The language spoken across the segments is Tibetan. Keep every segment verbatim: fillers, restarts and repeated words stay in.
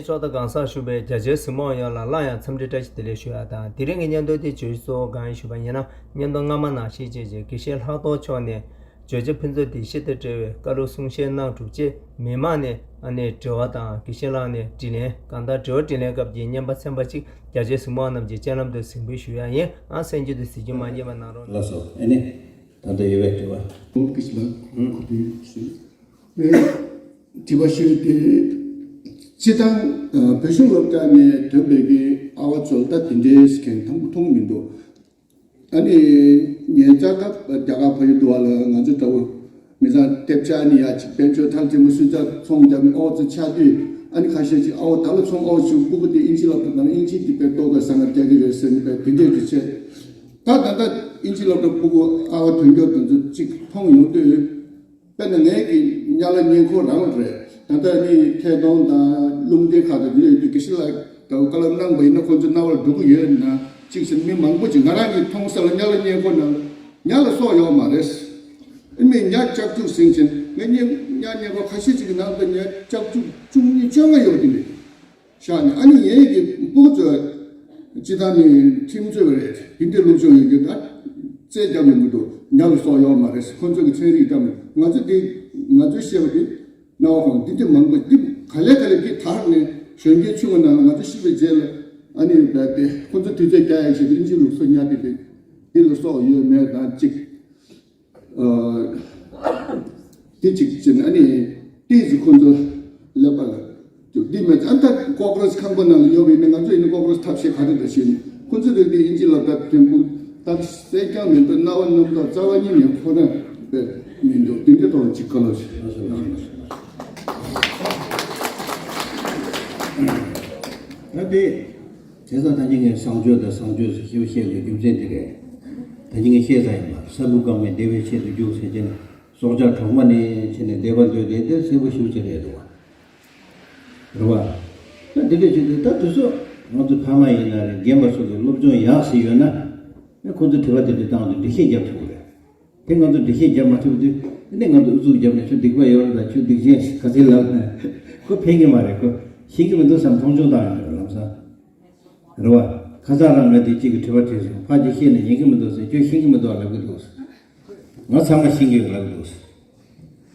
ཕྱོགས་མཐའ་གང་སར་བཞུགས་པའི་རྒྱ་ཆེའི་གཟིགས་མོ་བ་ཡོངས་ལ་སླར་ཡང་འཚམས་འདྲི་བཀྲ་ཤིས་བདེ་ལེགས་ཞུ་ཡ་དང་། དེ་རིང་གི་སྙན་ཐོ་དེ་བརྗོད་གཞི་གཙོ་བོ་གང་ཡིན་ཞུས་པ་ཡིན་ན། སྙན་ཐོ་སྔ་མ་ནང་བཞིན་བྱས་རྗེས་དགེ་བཤེས་ལྷག་རྡོར་མཆོག་ནས་བརྗོད་བྱ་ཕུན་ཚོགས་འདི་ཞིབ་ཏུ་བཀྲལ་བའི་བཀའ་སློབ་གསུང་བཤད་གནང་གྲུབ་རྗེས། མི་མང་ནས་ཨ་ནི་དྲི་བ་དང་དགེ་བཤེས་ལགས་ནས་དྲིས་ལན། གང་ལྟར་དྲི་བ་དྲིས་ལན་སྐབས་ཀྱི་བརྙན་པར་ཚན་པ་གཅིག་རྒྱ་ཆེའི་གཟིགས་མོ་བ་རྣམས་ཀྱི་སྤྱན་ལམ་དུ་གཟིགས་འབུལ་ཞུ་ཡ་ཡིན། ཨང་། གསན་རྒྱུ་དང་གཟིགས་རྒྱུ་མ་བརྗེད་པ་གནང་རོགས། ལགས་སོ། ཨ་ནི་ད་ལྟ་ཡོད་པའི་དྲི་བ། ཨོ་ཀི་ཤི་ལ། ཨུམ། གོ་ཐོས་ཞུ། ཨེ། དྲི་བ་ཞུ་དེ། སྤྱིར་བཏང་ཨ་བོད་གཞུང་སློབ་གྲྭ་ནས་ཐོན་པའི་གི་ཨ་བ་ཚོ་ལ་ད་དེ་འདྲའི་མཁན་མཐོང་མཐོང་མི་འདུག་ཨ་ནི་ངའི་ལྕགས་ཐབ་རྒྱ་གར་ཕ་ཡུལ་དུ་བ་ལ་ང་ཚོ་ལྟ་བུ་མི་ཚང་ཐེབས་ཆག་ནི་ཡ་ཅིག་དཔལ་འབྱོར་ཐང་ཆེན་པོ་སུས་ཚ་ཚོང་རྒྱབ་ཨོ་ཚོ་ཆགས་དུས། ཨ་ནི་ཁ་ཤས་ཅིག་ཨོ་ད་ལ་ཚོང་ཨོ་ཞུ་སྤུ་གུ་དེ་ཨིན་ཇི་སློབ་གྲྭ་དང་ཨིན་ཇི་དེ་དཔེ་ཏོག་ག་ས་ང་རྒྱག་གི་རེད་ཟེར་ནི་དཔེ་དེ་འདྲས་དུ་བྱས། ད་ད་ལྟ་ཨིན་ཇི་སློབ་གྲྭ་སྤུ་གུ་ཨ་བ་ཐོན་སྐྱོད་དེ་ཚོ་ཅིག་མཐོང་ཡོང་དུས། དཔེར་ན་ངའི་གི་ཉ་ལ་ཉེ་འཁོར་རང་རེད། ད་ལྟ་ནི་ཐད་གཏོང་དང་རླུང་འཕྲིན་ཁག་དང་འདི་ཡོད་དུས་དགེ་བཤེས་ལགས་ཀྱིས་བཀའ་སློབ་གནང་པ་ཡིན་ན་ཁོང་ཚོ་རྣ་བར་འགྲོ་གི་ཡོད་ན་ཅིག་ཟེར། མི་མང་པོ་ཅིག་ང་རང་གིས་མཐོང་ས་ལ་ཉ་ལ་ཉེ་འཁོར་ནང་ལ་ཉ་ལ་སྲོག་ཡོད་མ་རེད། ཨ་ནི་ཉ་ལྕགས་ཀྱུ་ཟིན་ཕྱིན་ངའི་ཉེ་ཉ་ཉེ་འཁོར་ཁ་ཤས་ཅིག་གི་ནང་དུ་ཉ་ལྕགས་ཀྱུ་བཅུ་གཉིས་བཅོ་ལྔ་ཡོད་དེ་རེད། ཤག་ནས་ཨ་ནི་ངའི་གི་སྤུ་གུ་ཚོས་སྤྱི་བཏང་ནས་ཁྲིམས་རྩོད་པ་རེད། དེ་འདྲའི་སློབ་སྦྱོང་ཡོད་རྒྱུ་ད་རྩོད་རྒྱབ་ཡོང་གི་འདུག་ཉ་ལ་སྲོག་ཡོད་མ་རེད། ཁོ་ཚོ་གི་ཚན་རིག་ལྟ་མི་ང་ཚོ་འདི་ང་ཚོའི་བཤད་པ་འདི་སྣང་བ་ཁོང་འདི་འདྲ་མང་པོ་འདི་ག་ལེ་ག་ལེ་འདི་དར་ནས་གཞོན་སྐྱེས་ཆུང་བ་ནང་ལ་ང་ཚོ་ཤི་བའི་རྗེས་ལ་ཨ་ནི་རྦད་དེ་ཁོ་ཚོ་དུས་ཚོད་རྒྱག་ཡག་ཆེད་དུ་ཨིན་ཇི་ལུགས་སྲོལ་ཉར་ཏེ་འདི་འདི་ལ་སྲོག་ཡོད་མེད་དང་གཅིག་དེ་གཅིག་བྱས་ནས་ཨ་ནི་ཏོག་ཙམ་ཁོང་ཚོ་ཀླད་པ་ལ་འདི་མེད། ཨ་ད་ཀོག་རོ་ཆི་ཁང་པ་ནང་ལ་ཡོད་པ་ཡིན་ན་ང་ཚོ་ཡིན་ན་ཀོག་རོ་ཆི་ཐབས་ཤེས་ག་རེ་འདྲ་བྱས་ནས་ཁོང་ཚོ་རེད་དེ་ཨིན་ཇི་སློབ་གྲྭ་ཐོན་ཁུངས་ད་གསལ་རྐྱང་མི་འདུག་རྣ་བ་རྣམ་རྟོག་རྩ་བ་ཉིད་ནས་ཁོ་ན་དཔེ་མི་འདུག་དེ་འདྲའི་ཐོག་ལ་གཅིག་བཀའ་སློབ་ཞུ། ད་དེ་བྱས་ཙང་ད་ཅི་ངས་བཟང་སྤྱོད་དང་བཟང་སྤྱོད་ཟེར་ཞེས་བཤད་པའི་རྒྱུ་མཚན་འདི་རེད། ད་ཅི་ངས་བཤད་ས་ཡིན་པ་ས་འབུ་རྐང་པའི་བདེ་བའི་ཆེད་དུ་རྒྱུགས་ཟེར་གྱི་ན། སྲོག་ཆགས་གྲོག་མ་ནི་བྱས་ནས་བདེ་བ་འདོད་དེ་དེ་སྲས་པོ་ཞུ་ཅི་རེད་འདུག་བ། རེད་བ། ད་འདི་འདྲ་བྱེད་དུས་ད་དུས་སུ་ང་ཚོ་ཕ་མ་ཡིན་ན་རེད། རྒན་པ་ཚོ་གི་སློབ་སྦྱོང་ཡག་ཟིག་ཡོད་ན། ཨེ་ཁོ་ཚོ་དྲི་བ་དེ་འདྲ་བཏང་དུས་འགྲེལ་བཤད་རྒྱབ་ཐུབ་རེད། དེ་ང་ཚོ་འགྲེལ་བཤད་རྒྱབ་མ་ཐུབ་དུས་ནི་ང་ཚོ་ཨུ་ཚུགས་རྒྱབ་ནས་ཁྱོད་སྡིག་པ་ཡོད་རེད་ད་ཁྱོད་སྡིག་ཅན་ཞིག་ག་ཚོད་ལབ་ན་ཁོ་ཕན་གི་མ་རེད། ཁོ་ཤེས་གི་མི་འདུག་བསམ་མཐོང་ཆུང་བཏང་ཡོད་རེད་ལམ་སང་། རེད་བ། ཁ་སང་རང་ང་དེ་གཅིག་གི་དྲི་བ་དྲིས་སོང་། ཕ་གཅིག་ཤེས་ནས་ཉན་གི་མི་འདུག་ཟེར། ཁྱོད་ཤེས་གི་མི་འདུག་ལབ་གི་འདུག་ཟེར། ང་ཚང་མ་ཤེས་གི་ཡོད་ལབ་གི་འདུག་ཟེར།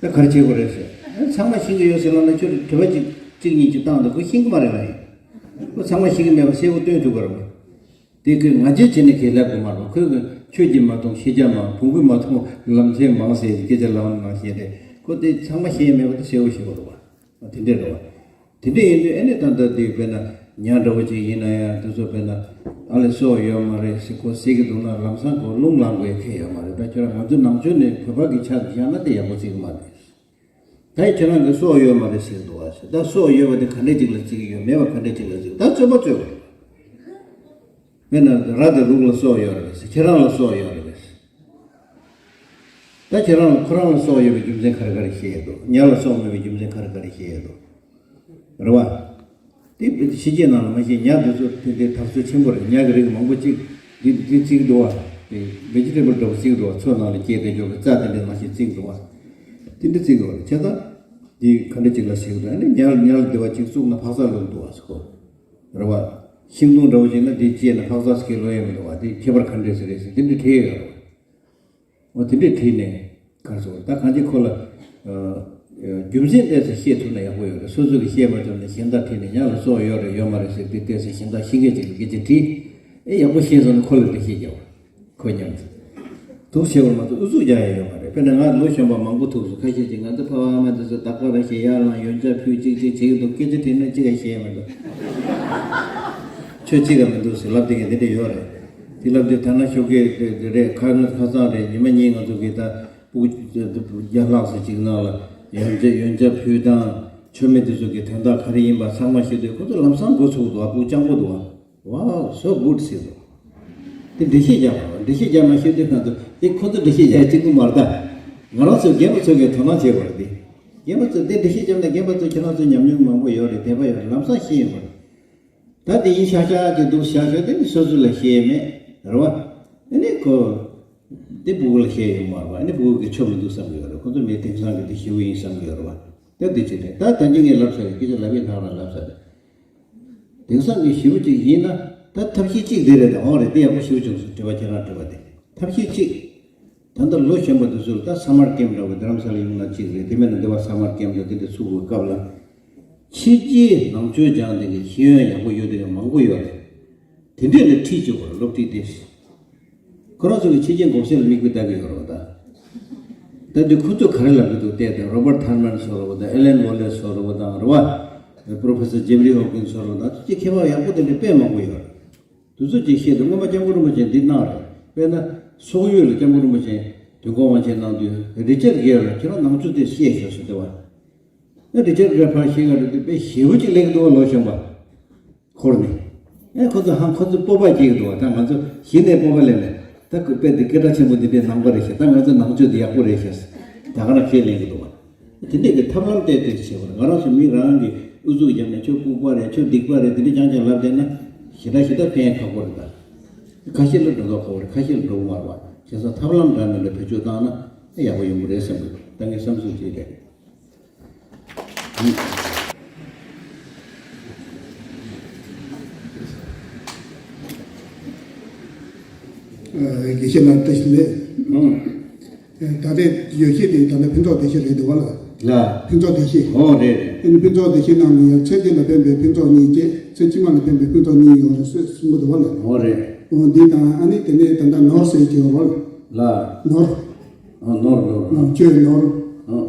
ད་ག་རེ་བྱེད་དགོས་རེད་ཟེར། ཨ་ཚང་མ་ཤེས་གི་ཡོད་ཟེར་ལབ་ན་ཁྱོད་དྲི་བ་གཅིག་གཅིག་གཉིས་གཅིག་བཏང་འདུག་ཁོ་ཤེས་གི་མ་རེད་ལབ་ཡིན། ཁོ་ཚང་མ་ཤེས་གི་མེད་པ་གསལ་པོ་སྟོན་ཐུབ་ཀྱི་རེད་བ། དེ་ཁོས་ང་རྒྱལ་བྱས་ནས་ཁས་ལེན་དགོས་མ་རེད་བ། ཁོས་ཁྱོད་ཀྱིས་མ་མཐོང་ཤེས་བྱ་མ་བོང་བུས་མ་མཐོང་ལམ་སེང་མང་ཟེར་སྐད་ཆ་ལབ་ནང་བཞིན་རེད། ཁོ་དེ་ཚང་མ་ཤེས་ཡ་མེད་པ་དེ་གསལ་པོ་ཤེས་དགོས་རེད་བ། དེ་འདྲས་རེད་བ། དེ་འདྲས་ཡིན་དུས་ཨ་ནི་ད་ལྟ་དེ་དཔེར་ན་ཉ་འདྲ་བོ་ཅིག་ཡིན་ན་ཡང་དེ་ཚོ་དཔེར་ན་ཨ་ལས་སྲོག་ཡོད་མ་རེད་ཟེར་ཁོ་ཟེར་གི་འདུག་ན་ལམ་སང་ཁོ་རླུང་ལངས་དགོས་ཁེལ་ཡོད་མ་རེད། ད་ཁྱོད་རང་ང་ཚོ་ནང་ཆོས་ནས་བོད་པ་གི་ཆ་དུ་བཞག་ན་དེ་ཡག་པོ་བརྩི་གི་མ་རེད། ད་ཁྱེད་རང་གི་སྲོག་ཡོད་མ་རེད་ཟེར་འདུག་བ་ཟེར། ད་སྲོག་ཡོད་པ་དེ་ག་འདྲས་ཅིག་ལ་བརྩི་གི་ཡོད། མེད་པ་ག་འདྲས་ཅིག་ལ་བརྩི་གི། ད་རྩོད་པ་རྩོད་དགོས་རེད། དཔེར་ན་ར་དང་རུག་ལ་སྲོག་ཡོད་རེད་ཟེར། ཁྱེད་རང་ལ་སྲོག་ཡོད་རེད་ཟེར། ད་ཁྱེད་རང་ལ་ཁོ་རང་ལ་སྲོག་ཡོད་པའི་རྒྱུ་མཚན་ག་རེ་ག་རེ་བཤད་ཡོད་འདུག་ཉ་ལ་སྲོག་མེད་པའི་རྒྱུ་མཚན་ག་རེ་ག་རེ་བཤད་ཡོད་འདུག་རེད་བ། དེ་ཕྱི་རྒྱལ་ནང་ལ་མ་གཞི་ཉ་འདི་ཚོ་དེ་འདྲའི་དར་སྲོལ་ཆེན་པོ་རེད། ཉ་གི་རིགས་མང་པོ་གཅིག་འདི་འདི་བརྩིགས་འདུག་བ། དེ་བེ་ཇི་ཊེ་བལ་འདྲ་པོ་བརྩིགས་འདུག་བ། མཚོ་ནང་ལ་སྐྱེས་བསྡད་ཆོག་གི་རྩྭ་དེ་འདྲའི་ནང་བཞིན་བརྩིགས་འདུག་བ། དེ་འདྲ་བརྩིགས་འདུག་བ། བྱས་ཙང་དེ་ག་འདྲ་ཅིག་ལ་ཟེར་གི་འདུག་ཨ་ནི་ཉ་ཉ་ལ་འདི་བ་གཅིག་བཙུགས་ན་ཕག་ཚག་ལུག་འདུག་བ་ཟེར་གོ། རེད་བ། ཤིང་སྡོང་འདྲ་པོ་ཅིག་ན་དེ་སྐྱེས་ན་ཕག་ཚག་ཟེར་གི་ལོ་ཡོད་མི་འདུག་བ། དེ་ཁྱད་པར་ག་འདྲས་ཟེར་རེད་ཟེར་དེ་འདྲ་བྲིས་ཡོད་རེད་བ། འོ་དེ་འདྲས་བྲིས་ནས་གར་སོང་། ད་གང་ཅི་ཁོ་ལ་ཨ་རྒྱུ་མཚན་བལྟས་ཚེ་བཤད་ཐུབ་ན་ཡག་པོ་ཡོད་རེད། སོ་སོ་གིས་བཤད་མ་ཐུབ་ན་གཞན་དག་བྲིས་ནས་ཉ་ལ་སྲོག་ཡོད་རེད་ཡོད་མ་རེད་ཟེར་དེ་བལྟས་ཚེ་གཞན་དག་ཤེས་མཁན་ཅིག་ལ་སྐད་ཆ་དྲིས། ཨེ་ཡག་པོ་ཤེས་སོང་ན་ཁོ་ལ་འགྲེལ་བཤད་རྒྱབ། ཁོ་མཉམ་དུ་འདུག་བྱེད་པར་མ་གཏོགས་ཨུ་ཚུགས་རྒྱག་ཡ་ཡོད་མ་རེད། དཔེར་ན་ང་ལོ་གཞོན་པ་མང་པོ་ཐུག་སོང་། ཁ་ཤས་ཀྱིས་ང་ཚོ་ཕ་བ་ཨ་མ་དེ་ཚོ་བདག་པོ་ར་ཞེས་ཡར་ལངས་ཡོན་ཆབ་ཕུལ་ཅིག་ཅིག་བྱེད་ཀྱི་འདུག་སྐད་ཆ་དྲིས་ན་གཅིག་ཀྱང་བཤད་ཡ་མི་འདུག་ཆོས་གཅིག་ཀྱང་མི་འདུག་ཟེར་ལབ་བསྡད་མཁན་དེ་འདྲ་ཡོད་རེད། དེ་ལབ་དུས་ཐ་ན་ཞོགས་ཀས་དེ་དེ་རེད། ཁ་ང་ཁ་སང་རེད། ཉི་མ་གཉིས་ང་ཚོ་གིས་ད་སྤུ་གུ་བརྒྱ་ལྷག་ཙམ་ཅིག་ནང་ལ་ཡོན་ཆབ་ཡོན་ཆབ་ཕུལ་སྟངས་མཆོད་མེ་དེ་ཚོ་གི་དོན་དག་ག་རེ་ཡིན་པ་ཚང་མ་ཤེས་དུས་ཁོ་ཚོ་ལམ་སང་འགོ་ཚུགས་འདུག་ཨ་སྤུ་གུ་སྤྱང་པོ་འདུག་ཨ། Wow, so good ཟེར་འདུག་དེ་འགྲེལ་བཤད་རྒྱག་པ། འགྲེལ་བཤད་རྒྱག་མ་ཤེས་དུས་ང་ཚོ་དེ་ཁོ་ཚོ་འགྲེལ་བཤད་རྒྱག་གཅིག་པུ་མ་རེད་ད། ང་རང་ཚོའི་རྒན་པ་ཚོ་གིས་དོ་སྣང་བྱེད་དགོས་རེད་དེ། རྒན་པ་ཚོ་དེ་འགྲེལ་བཤད་རྒྱབ་ན་རྒན་པ་ཚོ་ཁྱེད་རང་ཚོ་ཉམས་མྱོང་མང་པོ་ཡོད་རེད། དད་པ་ཡོད་རེད། ལམ་སང་ཤེས་ཡོང་གི་རེད། ད་དེ་ཡིན་ཤག་ཤག་ཅིག་འདུག་ཤག་ཤག་དེ་ནི་སོ་སོ་ལ་ཤེས་མེད་རེད་བ། ཨ་ནི་ཁོ་དེ་སྤུ་གུ་ལ་ཤེས་ཡོང་མ་རེད་བ། ཨ་ནི་སྤུ་གུ་གིས་ཆོ་མི་འདུག་བསམ་གི་ཡོད་རེད། ཁོ་ཚོ་མི་དེང་སང་གི་དེ་ཞེ་པོ་ཡིན་བསམ་གི་ཡོད་རེད་བ། ད་དེ་ཅི་རེད། ད་ད་གིན་ངས་ལབ་ཚར་རེད། སྐད་ཆ་ལབ་ཡིན་ནའང་ལབ་ཚར་རེད། དེང་སང་གི་ཞེ་པོ་ཅིག་ཡིན་ན་ད་ཐབས་ཤེས་གཅིག་དེ་རེད། ད་འོ་རེད། དེ་ཡག་པོ་ཞེ་པོ་བྱུང་སོང་། དྲི་བ་ཁྱེད་རང་དྲི་བ་དེ་ཐབས་ཤེས་གཅིག་ད་ལྟ་ལོ་གཞོན་པ་དེ་ཚོ་ལ་ད་སམ་མར་ཀེམ་འདྲ་བོ་རྡ་རམ་ས་ལ་ཡོང་ན་གཅིག་རེད། དེ་མིན་ན་འདི་བ་སམ་མར་ཀེམ་དང་དེ་འདྲ་ཚུགས་དགོས་སྐབས་ལ་ཕྱི་རྒྱལ་ནང་ཆོས་སྦྱངས་དེ་གི་ཤེས་ཡོན་ཡག་པོ་ཡོད་དེ་མང་པོ་ཡོད་རེད། དེ་འདྲས་ལ་ཁྲིད་བཅུག་དགོས་རེད། སློབ་ཁྲིད་དེ། ཁོ་རང་ཚོ་གི་ཕྱི་རྒྱལ་གོམས་གཤིས་ལ་མིག་དཔེ་ལྟ་གི་ཡོད་རེད་བ་ད། ད་དུས་ཁོ་ཚོས་ག་རེ་ལབ་གི་འདུག་བལྟས་ཏེ། རོ་བར་ཐར་མན་ཚོ་རེད་བ་དང་། ཨེ་ལན་ཝོ་ལེ་སི་ཚོ་རེད་བ་དང་། རེད་བ། པྲོ་ཕེ་སར་ཇེ་ཕ་རི་ཧོབ་ཀིན་ཚོ་རེད་བ་དང་། དེ་ཚོ་མཁས་པ་ཡག་པོ་དེ་འདྲ་དཔེ་མང་པོ་ཡོད་རེད། དེ་ཚོ་ཅིག་བཤད་དུས་སྔོན་མ་སྐྱབས་མགོན་རིན་པོ་ཆེས་འདི་གནང་རེད། དཔེར་ན། སོག་ཡུལ་ལ་སྐྱབས་མགོན་རིན་པོ་ཆེ་དུས་འཁོར་དབང་ཆེན་གནང་དུས། རི་ཅར་གེར་ལ་ཁྱེད་རང་ནང་ཆོས་དེ་བཤད་ཤོག་ཟེར་དུས་བ། ཨ་རི་ཅར་གེར་ཕར་བཤད་ག་འགྲོ་དུས་དཔེ་ཞེ་པོ་ཅིག་སླེབས་འདུག་བ། ལོ་གཞོན་པ་འཁོར་ནས། ཨེ་ཁོ་ཚོ་ཧང་། ཁོ་ཚོ་སྤོབས་པ་སྐྱེ་གི་འདུག་བ། ད་ང་ཚོ་གཞི་ནས་སྤོབས་པ་སླེབས་ནས། ད་ཁོས་དཔེ་འདི་སྐད་གྲགས་ཆེན་པོ་འདི་འདྲའི་གནང་པ་རེད་ཤག་ད་ང་ཚོ་ནང་ཆོས་འདི་ཡག་པོ་རེད་ཤག་ཟེར་ད་ག་རང་ཁས་ལེན་གི་འདུག་བ། དེ་འདྲས་ཀྱི་ཐབས་ལམ་བལྟས་ཏེ་བྱེད་པ་རེད། ང་རང་ཚོ་མི་རང་གི་ཨུ་ཚུགས་བརྒྱབ་ནས་ཁྱོད་ལྐུགས་པ་རེད། ཁྱོད་སྡིག་པ་རེད། འདི་འདྲ་རྐྱང་རྐྱང་ལབ་བསྡད་ན་ཞེ་དྲག་ཞེ་དྲག་ཕན་ཁག་པོ་རེད་ད། ཁ་ཤས་ལ་འགྲོ་མདོག་ཁ་པོ་རེད། ཁ་ཤས་ལ་འགྲོ་གི་མ་རེད་བ། བྱས་ཙང་ཐབས་ལམ་འདྲ་མིན་ལ་བེད་སྤྱོད་བཏང་ན་ཡག་པོ་ཡོང་གི་རེད་བསམ་གི་འདུག་ད་ངའི་བསམ་ཚུལ་དེ་རེད། དགེ་བཤེས་ལགས་བཀྲ་ཤིས་བདེ་ལེགས། ད་ལྟའི་ཡོ་བྱད་དེ་ད་ལྟ་ཕུན་ཚོགས་བདེ་གཤེགས་རེད་འདུག་བ་ལ། ལ། ཕུན་ཚོགས་བདེ་གཤེགས། ཨོ་རེད་རེད། ཨ་ནི་ཕུན་ཚོགས་བདེ་གཤེགས་ནང་ལ་ཡང་ཚེ་འདི་ལ་ཕན་པའི་ཕུན་ཚོགས་གཉིས་བཅས། ཚེ་ཕྱི་མ་ལ་ཕན་པའི་ཕུན་ཚོགས་གཉིས་ཡོད་རེད་ཟེར་གསུང་གི་འདུག་བ་ལ། ཨོ་རེད། ཨོ་འདི་དང་ཨ་ནི་དེ་ནས་ད་ལྟ་ནོར་ཟེར་གྱི་ཡོད་རེད་བ་ལ། ལ། ནོར། ཨོ་ནོར་ནོར། ཨོ་ཆོས་ནོར། ཨོ།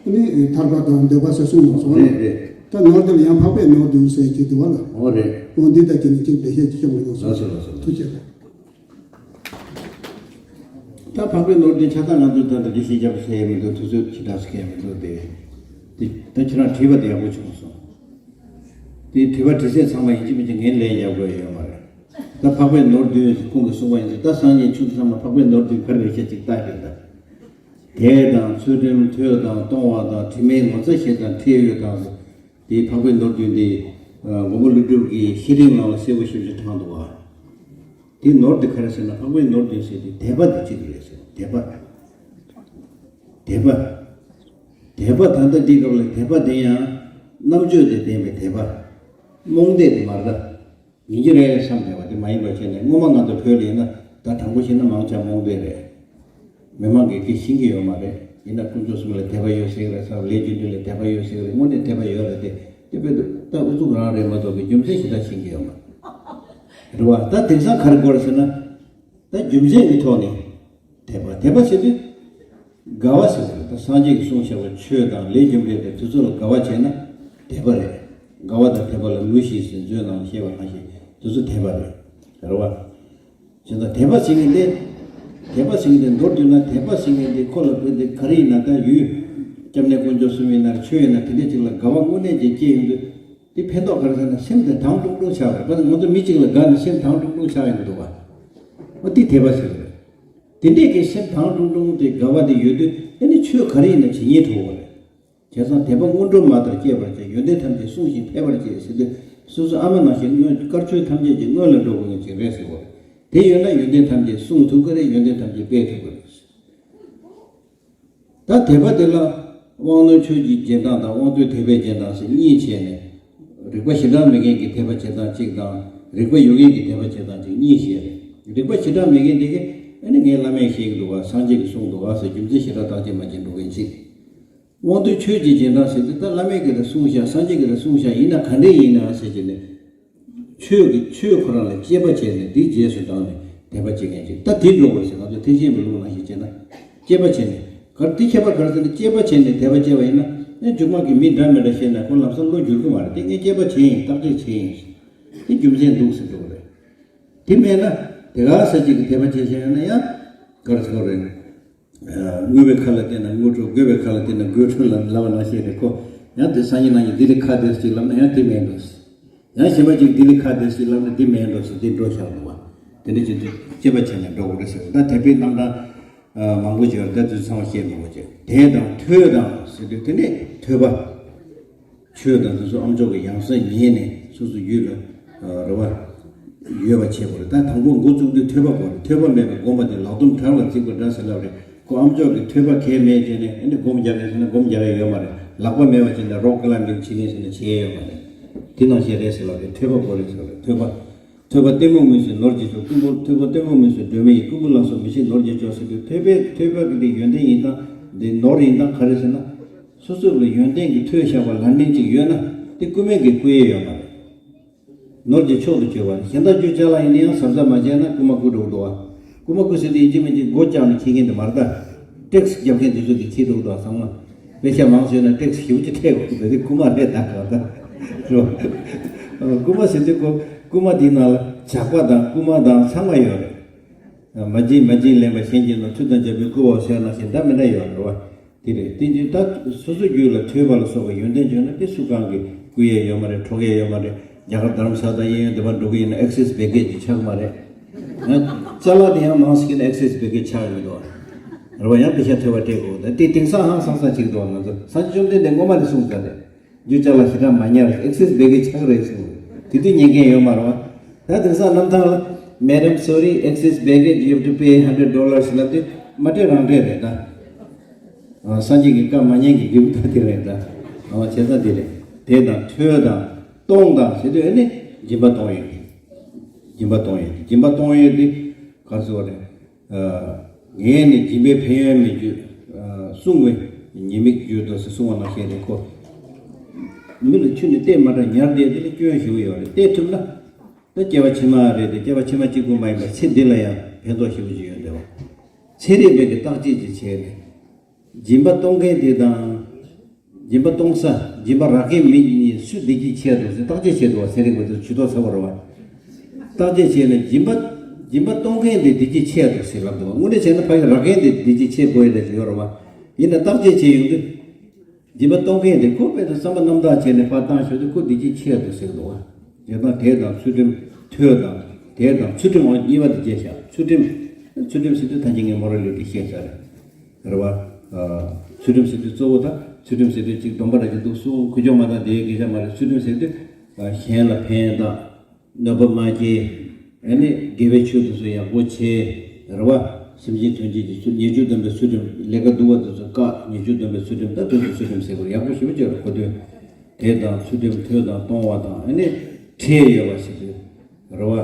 ཨ་ནི་ཐར་པ་དང་འདོད་པ་ཟེར་གསུངས་ཡོད་སོང་བ་ལ། རེད་རེད། ད་ནོར་དེ་ལ་ཡང་འཕགས་པའི་ནོར་བདུན་ཟེར་གྱི་འདུག་བ་ལ། ཨོ་རེད། ཨོ་འདི་ལྟ་ཅི་ནས་ཅིག་འགྲེལ་བཤད་ཅིག་ཤོང་གི་ཡོང་སོང་། ལགས་སོ་ལགས་སོ། ཐུགས་རྗེ་ཆེ། ད་འཕགས་པའི་ནོར་འདི་ཆ་ཚང་ང་ཚོས་ད་ལྟ་འདི་བཤད་རྒྱབ་ཟེར་ཡ་མི་འདུག་དུས་ཚོད་ཞེ་དྲག་ཟེར་མཁན་མི་འདུག་དེ། དེ་ད་ཁྱེད་རང་བྲིས་པ་དེ་ཡག་པོ་བྱུང་སོང་། དེ་བྲིས་པ་བྲིས་ཚད་ཚང་མ་ཡིན་གཅིག་མིན་གཅིག་ངས་ལན་རྒྱབ་དགོས་ཡོད་མ་རེད། ད་འཕགས་པའི་ནོར་བདུན་ཁོང་གིས་གསུངས་པ་ཡིན་ཚེ། ད་སངས་རྒྱས་ཆོས་ཚང་མ་འཕགས་པའི་ནོར་བདུན་ག་རེ་རེད་ཤག་ཅིག་ལྟ་ཤོག་ད། དད་དང་ཚུལ་ཁྲིམས། ཐོས་དང་གཏོང་བ་དང་། དྲི་མེད་ངོ་ཚ་ཞེ་དང་ཁྲེལ་ཡོད་དང་། དེ་འཕགས་པའི་ནོར་བདུན་དེ་མགོན་པོ་ཀླུ་སྒྲུབ་ཀྱི་བཤེས་རིམ་ནང་ལ་གསལ་པོ་ཞེ་པོ་ཅིག་དྲངས་འདུག་བ། དེ་ནོར་དེ་ག་རེ་ཟེར་ན། འཕགས་པའི་ནོར་བདུན་ཟེར་དེ་དད་པ་དེ་གཅིག་རེད་ཟེར། དད་པ། དད་པ། དད་པ། ད་ལྟ་འདི་སྐབས་ལ་དད་པ་དེ་ཡང་རྣམ་དཔྱོད་དང་ལྡན་པའི་དད་པ། རྨོངས་དད་དེ་མ་རེད་ད། ཡིན་གྱི་རེད་བསམ་བསྡད་པ་དེ་མ་ཡིན་པ་བྱས་ནས། སྔོན་མ་ང་ཚོ་བོད་ལ་ཡིན་ན་ད་དྲང་པོ་བཤད་ན་མང་ཆེ་རྨོངས་དད་རེད། མི་མང་གིས་དེ་ཤེས་ཀྱི་ཡོད་མ་རེད། ཡིན་ན་དཀོན་མཆོག་གསུམ་ལ་དད་པ་ཡོད་ཟེར་གི་རེད། ལས་རྒྱུ་འབྲས་ལ་དད་པ་ཡོད་ཟེར་གི་རེད། དངོས་གནས་དད་པ་ཡོད་རེད་དེ། དེ་དཔེ་ད་ཨུ་ཚུགས་རང་རེད་མ་གཏོགས་ཀྱི་རྒྱུ་མཚན་ཞེ་དྲག་ཤེས་ཀྱི་ཡོད་མ་རེད་བ། ད་དེང་སང་ག་རེ་དགོས་རེད་ཟེར་ན། ད་རྒྱུ་མཚན་གྱི་ཐོག་ནས་དད་པ། དད་པ་ཟེར་དུས་དགའ་བ་ཟེར་བ་རེད། ད་སངས་རྒྱས་ཀྱིས་གསུངས་བཞག་པ་ཆོས་དང་ལས་རྒྱུ་འབྲས་དང་དེ་ཚོ་ལ་དགའ་བ་བྱས་ན་དད་པ་རེད། དགའ་བ་དང་དད་པ་ལ་ངུ་ཞེས་ཟེར། མཛོད་ནང་བཤད་པ་ནང་བཞིན་དེ་ཚོ་དད་པ་རེད། རེད་བ། བྱས་ཙང་དད་པ་ཟེར་མཁན་དེ། དད་པ་ཟེར་མཁན་དེ་མདོར་བསྡུས་ན། དད་པ་ཟེར་མཁན་དེ་ཁོ་ལ་དཔེ་དེ་ག་རེ་ཡིན་ན། ད་ཡུལ་སྐྱབས་གནས་དཀོན་མཆོག་གསུམ་ཡིན་ན། ཆོས་ཡིན་ན། དེ་འདྲ་ཅིག་ལ་དགའ་བ་དངོས་གནས་ཅིག་སྐྱེ་ཡོང་དུས། དེ་ཕན་ཐོགས་ག་རེ་ཟེར་ན། སེམས་དེ་དྭངས་ཀྲུང་ཀྲུང་ཆགས་པ་རེད། དཔེར་ན་ང་ཚོ་མི་གཅིག་ལ་དགའ་ནས་སེམས་དྭངས་ཀྲུང་ཀྲུང་ཆགས་ཡོང་གི་འདུག་བ། འོ་དེ་དད་པ་ཟེར་གི་རེད། དེ་འདྲས་ཀྱི་སེམས་དྭངས་ཀྲུང་ཀྲུང་དེ་དགའ་བ་དེ་ཡོད་དུས། ཨ་ནི་ཆོས་ག་རེ་ཡིན་ན་ཇི་སྙེད་འགྲུབ་པ་རེད། བྱས་ཙང་དད་པ་སྔོན་འགྲོ་མ་ལྟར་སྐྱེད་པར་བྱེད། ཡོན་ཏན་ཐམས་ཅད་སྲུང་ཞིང་འཕེལ་བར་བྱེད་ཟེར་དུས། སོ་སོ་ཨ་མ་ནང་བཞིན་སྔོན་དཀར་ཆོས་ཐམས་ཅད་ཀྱི་སྔོན་ལ་འགྲོ་དགོས་ངེས་ཅིག་རེད་ཟེར་བ་རེད། དེ་ཡོད་ན་ཡོན་ཏན་ཐམས་ཅད་སྲུང་ཐུབ་ཀྱི་རེད། ཡོན་ཏན་ཐམས་ཅད་སྤེལ་ཐུབ་ཀྱི་རེད། ད་དད་པ་དེ་ལ་དབང་རྣོན་ཆོས་ཀྱི་རྗེས་འབྲང་དང་། དབང་རྟུལ་དད་པའི་རྗེས་འབྲང་ཟེར་གཉིས་བྱས་ནས། རིག་པ་ཞེ་དྲག་མེད་མཁན་གྱི་དད་པ་བྱེད་སྟངས་གཅིག་དང་། རིག་པ་ཡོད་མཁན་གྱི་དད་པ་བྱེད་སྟངས་གཅིག་གཉིས་བཤད་རེད། རིག་པ་ཞེ་དྲག་མེད་མཁན་དེ་གིས་ཨ་ནི་ངའི་བླ་མས་བཤད་ཀྱི་འདུག་བ། སངས་རྒྱས་ཀྱིས་གསུངས་འདུག་བ་ཟེར་རྒྱུ་མཚན་ཞེ་དྲག་བརྟག་དཔྱད་མ་བྱེད་འགྲོ་མཁན་གཅིག། དབང་རྟུལ་ཆོས་ཀྱི་རྗེས་འབྲང་ཟེར་དུས། ད་བླ་མས་ག་རེ་གསུངས་ཤག། སངས་རྒྱས་ག་རེ་གསུངས་ཤག། ཡིན་ན་ག་འདྲས་ཡིན་ན་ཟེར་གྱི་ནས། ཆོས་ཀྱི་ཆོས་ཁོ་རང་ལ་དཔྱད་པ་བྱས་ནས་དེའི་རྗེས་སུ་འབྲངས་ནས་དད་པ་བྱེད་མཁན་ཅིག། ད་དེ་འགྲོ་དགོས་ཟེར། ང་ཚོ་ཐེག་ཆེན་པའི་ལུགས་ནང་བཞིན་བྱས་ན། དཔྱད་པ་བྱས་ནས། ག་རེ་དེ་ཁྱད་པར་ག་རེ་ཟེར་ན། དཔྱད་པ་བྱས་ནས་དད་པ་བྱས་པ་ཡིན་ན། ཨེ་མཇུག་མ་གི་མི་འདྲ་མི་འདྲ་བཤད་ན་ཁོ་ལམ་སང་བློ་འགྱུར་གི་མ་རེད། དེ་ངས་དཔྱད་པ་བྱས་ཡིན། བརྟག་དཔྱད་བྱས་ཡིན། དེ་རྒྱུ་མཚན་འདུག་ཟེར་འགྲོ་གི་རེད། དེ་མེད་ན་དེ་ག་ས་གཅིག་གིས་དད་པ་བྱས་བྱས་ཡོད་ན་ཡང་ག་རེ་ཟེར་དགོས་རེད། དངོས་པོའི་ཁ་ལ་བརྟེན་ན་དངོས་གྲུབ། དགོས་པའི་ཁ་ལ་བརྟེན་ན་དགོས་གྲུབ་ལ་ལབ་པ་ནང་བཞིན་རེད་ཁོ། ཡང་དེ་སང་ཉིན་གནངས་ཉིན་འདི་ལས་ཁ་བདེ་ཞིག་ལབ་ན་ཡང་དེ་མེད་འགྲོ། ཡང་གཞན་པ་ཅིག་འདི་ལས་ཁ་བདེ་ཞིག་ལབ་ན་དེ་མེད་འགྲོ་ཟེར། དེ་འགྲོ་བཞག་འདུག་བ། དེ་འདྲ་བྱས་ཏེ་དཔྱད་པ་བྱས་ནས་འགྲོ་དགོས་རེད་ཟེར། ད་དད་པའི་རྣམ་གྲངས་མང་པོ་ཅིག་ཡོད་རེད། ད་དུས་ཚང་བ་བཤད་མི་དགོས་ཅིག། དད་དང་ཐོས་དང་ཟེར་དུས་དེ་ནས་ཐོས་པ། ཆོས་དང་དེ་ཚོ་ཨ་མཆོག་གི་ཡང་སེ་ཉན་ནས་སོ་སོ་རྒྱུད་ལ་རེ་བ་ཡོད་པ་བྱེད་དགོས་རེད། ད་དང་པོ་འགོ་བཙུགས་དུས་ཐོས་པ་དགོས་རེད། ཐོས་པ་མེད་པའི་སྒོམ་པ་དེ་ལག་རྡུམ་བྲག་ལ་བརྩིགས་པ་འདྲ་ཟེར་ལབ་རེད། ཁོ་ཨ་མཆོག་གིས་ཐོས་པ་གལ་མེད་ཟེར་ནས་ཨ་ནི་སྒོམ་རྒྱག་གི་ཟེར་ན་སྒོམ་རྒྱག་ཡ་ཡོད་མ་རེད། ལག་པ་མེད་པ་བྱས་ན་རོག་ཀི་ལ་འབིང་བྱེད་ནས་ཟེར་ན་བྱེད་ཡ་ཡོད་མ་རེད། དེ་ནང་བཞིན་རེད་ཟེར་ལབ་རེད། ཐོས་པ་པོ་རེད་ཟེར་ལབ་རེད། ཐོས་པ། ཐོས་པ་ལྟད་མོ་མངོན་ཟེར་ནོར་གྱིས་ཆོག་སྐུ་འབུར། ཐོས་པ་ལྟད་མོ་མངོན་ཟེར་སྒྲོན་མེ་ཡིས། སྐུ་འབུར་ལ་སོགས་མི་ཤེས་ནོར་གྱིས་ཆོག་ཟེར་དུས། ཐོས་པའི་ཐོས་པ་གི་དེ་ཡོན་ཏན་ཡིན་སྟངས་དེ་ནོར་ཡིན་སྟངས་ག་རེ་ཟེར་ན། སོ་སོ་ལ་ཡོན་ཏན་གྱི་ཐོས་བཞག་པ་ལ་ནིང་ཅིག་ཡོད་ན་དེ་རྐུ་མའི་གི་རྐུ་ཡས་ཡོད་མ་རེད། ནོར་གྱི་མཆོག་ཏུ་གྱུར་པ་རེད། གཞན་དག་རྒྱུ་ཅ་ལག་ཡིན་ན་ཡང་གཟབ་གཟབ་མ་བྱས་ན་རྐུ་མ་རྐུ་འགྲོ་གི་འདུག་བ། རྐུ་མ་རྐུ་ཟེར་དུས་ཡིན་གཅིག་མིན་གཅིག་སྒོ་བཀྱགས་ནས་འཁྱེར་མཁན་དེ་མ་རེད་ད། ཊེག་སི་རྒྱབ་མཁན་དེ་ཚོ་གིས་འཁྱེར་འགྲོ་གི་འདུག་བ། ཚང་མ་པེ་ཤ་མང་ཤོས་ན་ཊེག་སི་ཞེ་པོ་ཅིག་སྤྲད་དགོས་འདུག་དེ་རྐུ་མ་རེད་ད་ག་ད། རེད་བ། རྐུ་མ་ཟེར་དུས་ཁོ་རྐུ་མ་དེའི་ནང་ལ་ཇག་པ་དང་རྐུ་མ་དང་ཚང་མ་ཡོད་རེད། མ་བྱིན་མ་བྱིན་ལེན་པ་གཞན་གྱི་ནང་། ཚུལ་དང་རྒྱལ་པོའི་སྐུ་འོ་ཟེར་ནང་བཞིན་འདྲ་མི་འདྲ་ཡོད་རེད་བ། དེ་རེད། དེ་འདྲའི་ད་སོ་སོ་རྒྱུད་ལ་ཐོས་པ་ལ་སོགས་པའི་ཡོན་ཏན་བྱུང་ན་དེ་སུ་གང་གིས་རྐུ་ཡས་ཡོད་མ་རེད། འཕྲོག་ཡས་ཡོད་མ་རེད། རྒྱ་གར་རྡ་རམ་ས་ལ་དང་གཡས་གཡོན་སྡེ་པ་འགྲོ་གི་ཡིན་ན་ཨེག་སེ་སི་བེ་ཀེ་ཇི་ཆག་མ་རེད། ང་ཅ་ལག་དེ་ཡང་མང་ཟིག་ན་ཨེག་སེ་སི་བེ་ཀེ་ཇི་ཆག་ཡོད་མི་འདུག་བ། རེད་བ། ཡང་པེ་ཤ་ཐོས་པ་སྤྲད་དགོས། ད་དེ་དེང་སང་ཧང་སང་ས་ཅིག་འདུག་བ། ང་ཚོ་སངས་རྒྱས་བཅོམ་ལྡན་འདས་སྔོན་མ་ནས་གསུངས་ཚར་རེད། རྒྱུ་ཅ་ལག་ཞེ་དྲག་མ་ཉར། ཨེག་སེ་སི་བེ་ཀེ་ཇི་ཆག་རེད་གསུངས། དེ་དུས་ཉན་མཁན་ཡོད་མ་རེད་བ། ད་དེང་སང་གནམ་ཐང་ལ། Madam, sorry, excess baggage, you have to pay hundred dollars ལབ་དུས་མ་སྤྲད་རང་སྤྲད་རེད་ད། ཨ། སངས་རྒྱས་ཀྱི་བཀའ་མ་ཉན་གྱི་འབྲས་བུ་ད་དེ་རེད་ད། ཨ། བྱས་ཙང་དེ་རེད། དེ་དང་ཐོས་དང་གཏོང་དང་ཟེར་དུས་ཨ་ནི་སྦྱིན་པ་གཏོང་ཡས། སྦྱིན་པ་གཏོང་ཡས། སྦྱིན་པ་གཏོང་ཡས་དེ་ག་རེ་ཟེར་བ་རེད། ཨ། ངས་ནི་སྦྱིན་པའི་ཕན་ཡོན་མི་བརྗོད། ཨ། བསྲུང་བའི་ཉེས་དམིགས་བརྗོད་དོ་ཟེར་གསུངས་པ་ནང་བཞིན་རེད་ཁོ། མི་ལ་ཆུ་ནི་གཏད་མ་དྲགས་ཉར་བསྡད་དེ་ལ་སྐྱོན་ཞེ་པོ་ཡོད་རེད། གཏད་ཐུབ་ན། ད་སྐྱེ་བ་ཕྱི་མ་རེད་དེ། སྐྱེ་བ་ཕྱི་མ་གཅིག་པུ་མ་ཡིན་པར་ཚེ་འདི་ལ་ཡང་ཕན་ཐོགས་ཞེ་པོ་ཅིག་ཡོད་འདུག་བ། ཚན་རིག་པས་ཀྱི་བརྟག་དཔྱད་ཅིག་བྱས་ནས། སྦྱིན་པ་གཏོང་མཁན་དེ་དང་། སྦྱིན་པ་གཏོང་ས། སྦྱིན་པ་རག་མཁན་མི་གཉིས་སུ་བདེ་སྐྱིད་ཆེ་འདུག་ཟེར་བརྟག་དཔྱད་བྱས་འདུག་བ། ཚན་རིག་པ་ཚོས་ཇུས་གཏོགས་ཚ་བོ་རེད་བ། བརྟག་དཔྱད་བྱས་ནས་སྦྱིན་པ། སྦྱིན་པ་གཏོང་མཁན་དེ་བདེ་སྐྱིད་ཆེ་འདུག་ཟེར་ལབ་འདུག་བ། དངོས་གནས་བྱས་ན་ཕ་གི་རག་མཁན་དེ་བདེ་སྐྱིད་ཆེ་དགོས་ཡ་ལས་ཅིག་ཡོད་རེད་བ། ཡིན་ན་བརྟག་དཔྱད་བྱས་ཡོང་དུས། སྦྱིན་པ་གཏོང་མཁན་དེ་ཁོ་དཔེ་དེ་བསམ་པ་རྣམ་དག་བྱས་ནས་ཕར་བཏང་ཞོར་དུ་ཁོ་བདེ་སྐྱིད་ཆེ་འདུག་ཟེར་གི་འདུག་བ། བྱས་ཙང་དད་དང་ཚུལ་ཁྲིམས། ཐོས་དང་དད་དང་ཚུལ་ཁྲིམས། འོ། གཉིས་པ་དེ་བརྗེད་བཞག་ཚུལ་ཁྲིམས། ཚུལ་ཁྲིམས་ཟེར་དུས་ད་གིན་ངས་མོ་རལ་ཊི་བཤད་ཚར་རེད། རེད་བ། ཨ། ཚུལ་ཁྲིམས་ཟེར་དུས་གཙོ་བོ་ད། ཚུལ་ཁྲིམས་ཟེར་དུས་གཅིག་སྡོམ་པ་ར་གཅིག་འདུག་གསུང་། ཁུ་བྱུག་མ་བཏང་དེའི་སྐད་ཆ་མ་རེད། ཚུལ་ཁྲིམས་ཟེར་དུས། ཨ། གཞན་ལ་ཕན་བཏགས། གནོད་པ་མ་སྐྱེལ། ཨ་ནི་དགེ་བའི་ཆོས་དེ་ཚོ་ཡག་པོ་བྱེད། རེད་བ། སེམས་ཅན་ཐམས་ཅད་ཀྱི་ཚུལ། ཉེས་སྤྱོད་སྡོམ་པའི་ཚུལ་ཁྲིམས། ལས་ཀ་སྡུག་པ་དེ་ཚོ་བཀག། ཉེས་སྤྱོད་སྡོམ་པའི་ཚུལ་ཁྲིམས། ད་དེ་ཚོ་ཚུལ་ཁྲིམས་ཟེར་དགོས་རེད། ཡག་པོ་ཞེ་པོ་ཅིག་རེད་གོ། དོན་དེ་དང་ཚུལ་ཁྲིམས། ཐོས་དང་གཏོང་བ་དང་། ཨ་ནི་ཁྲེལ་ཡོད་པ་ཟེར་དུས། རེད་བ།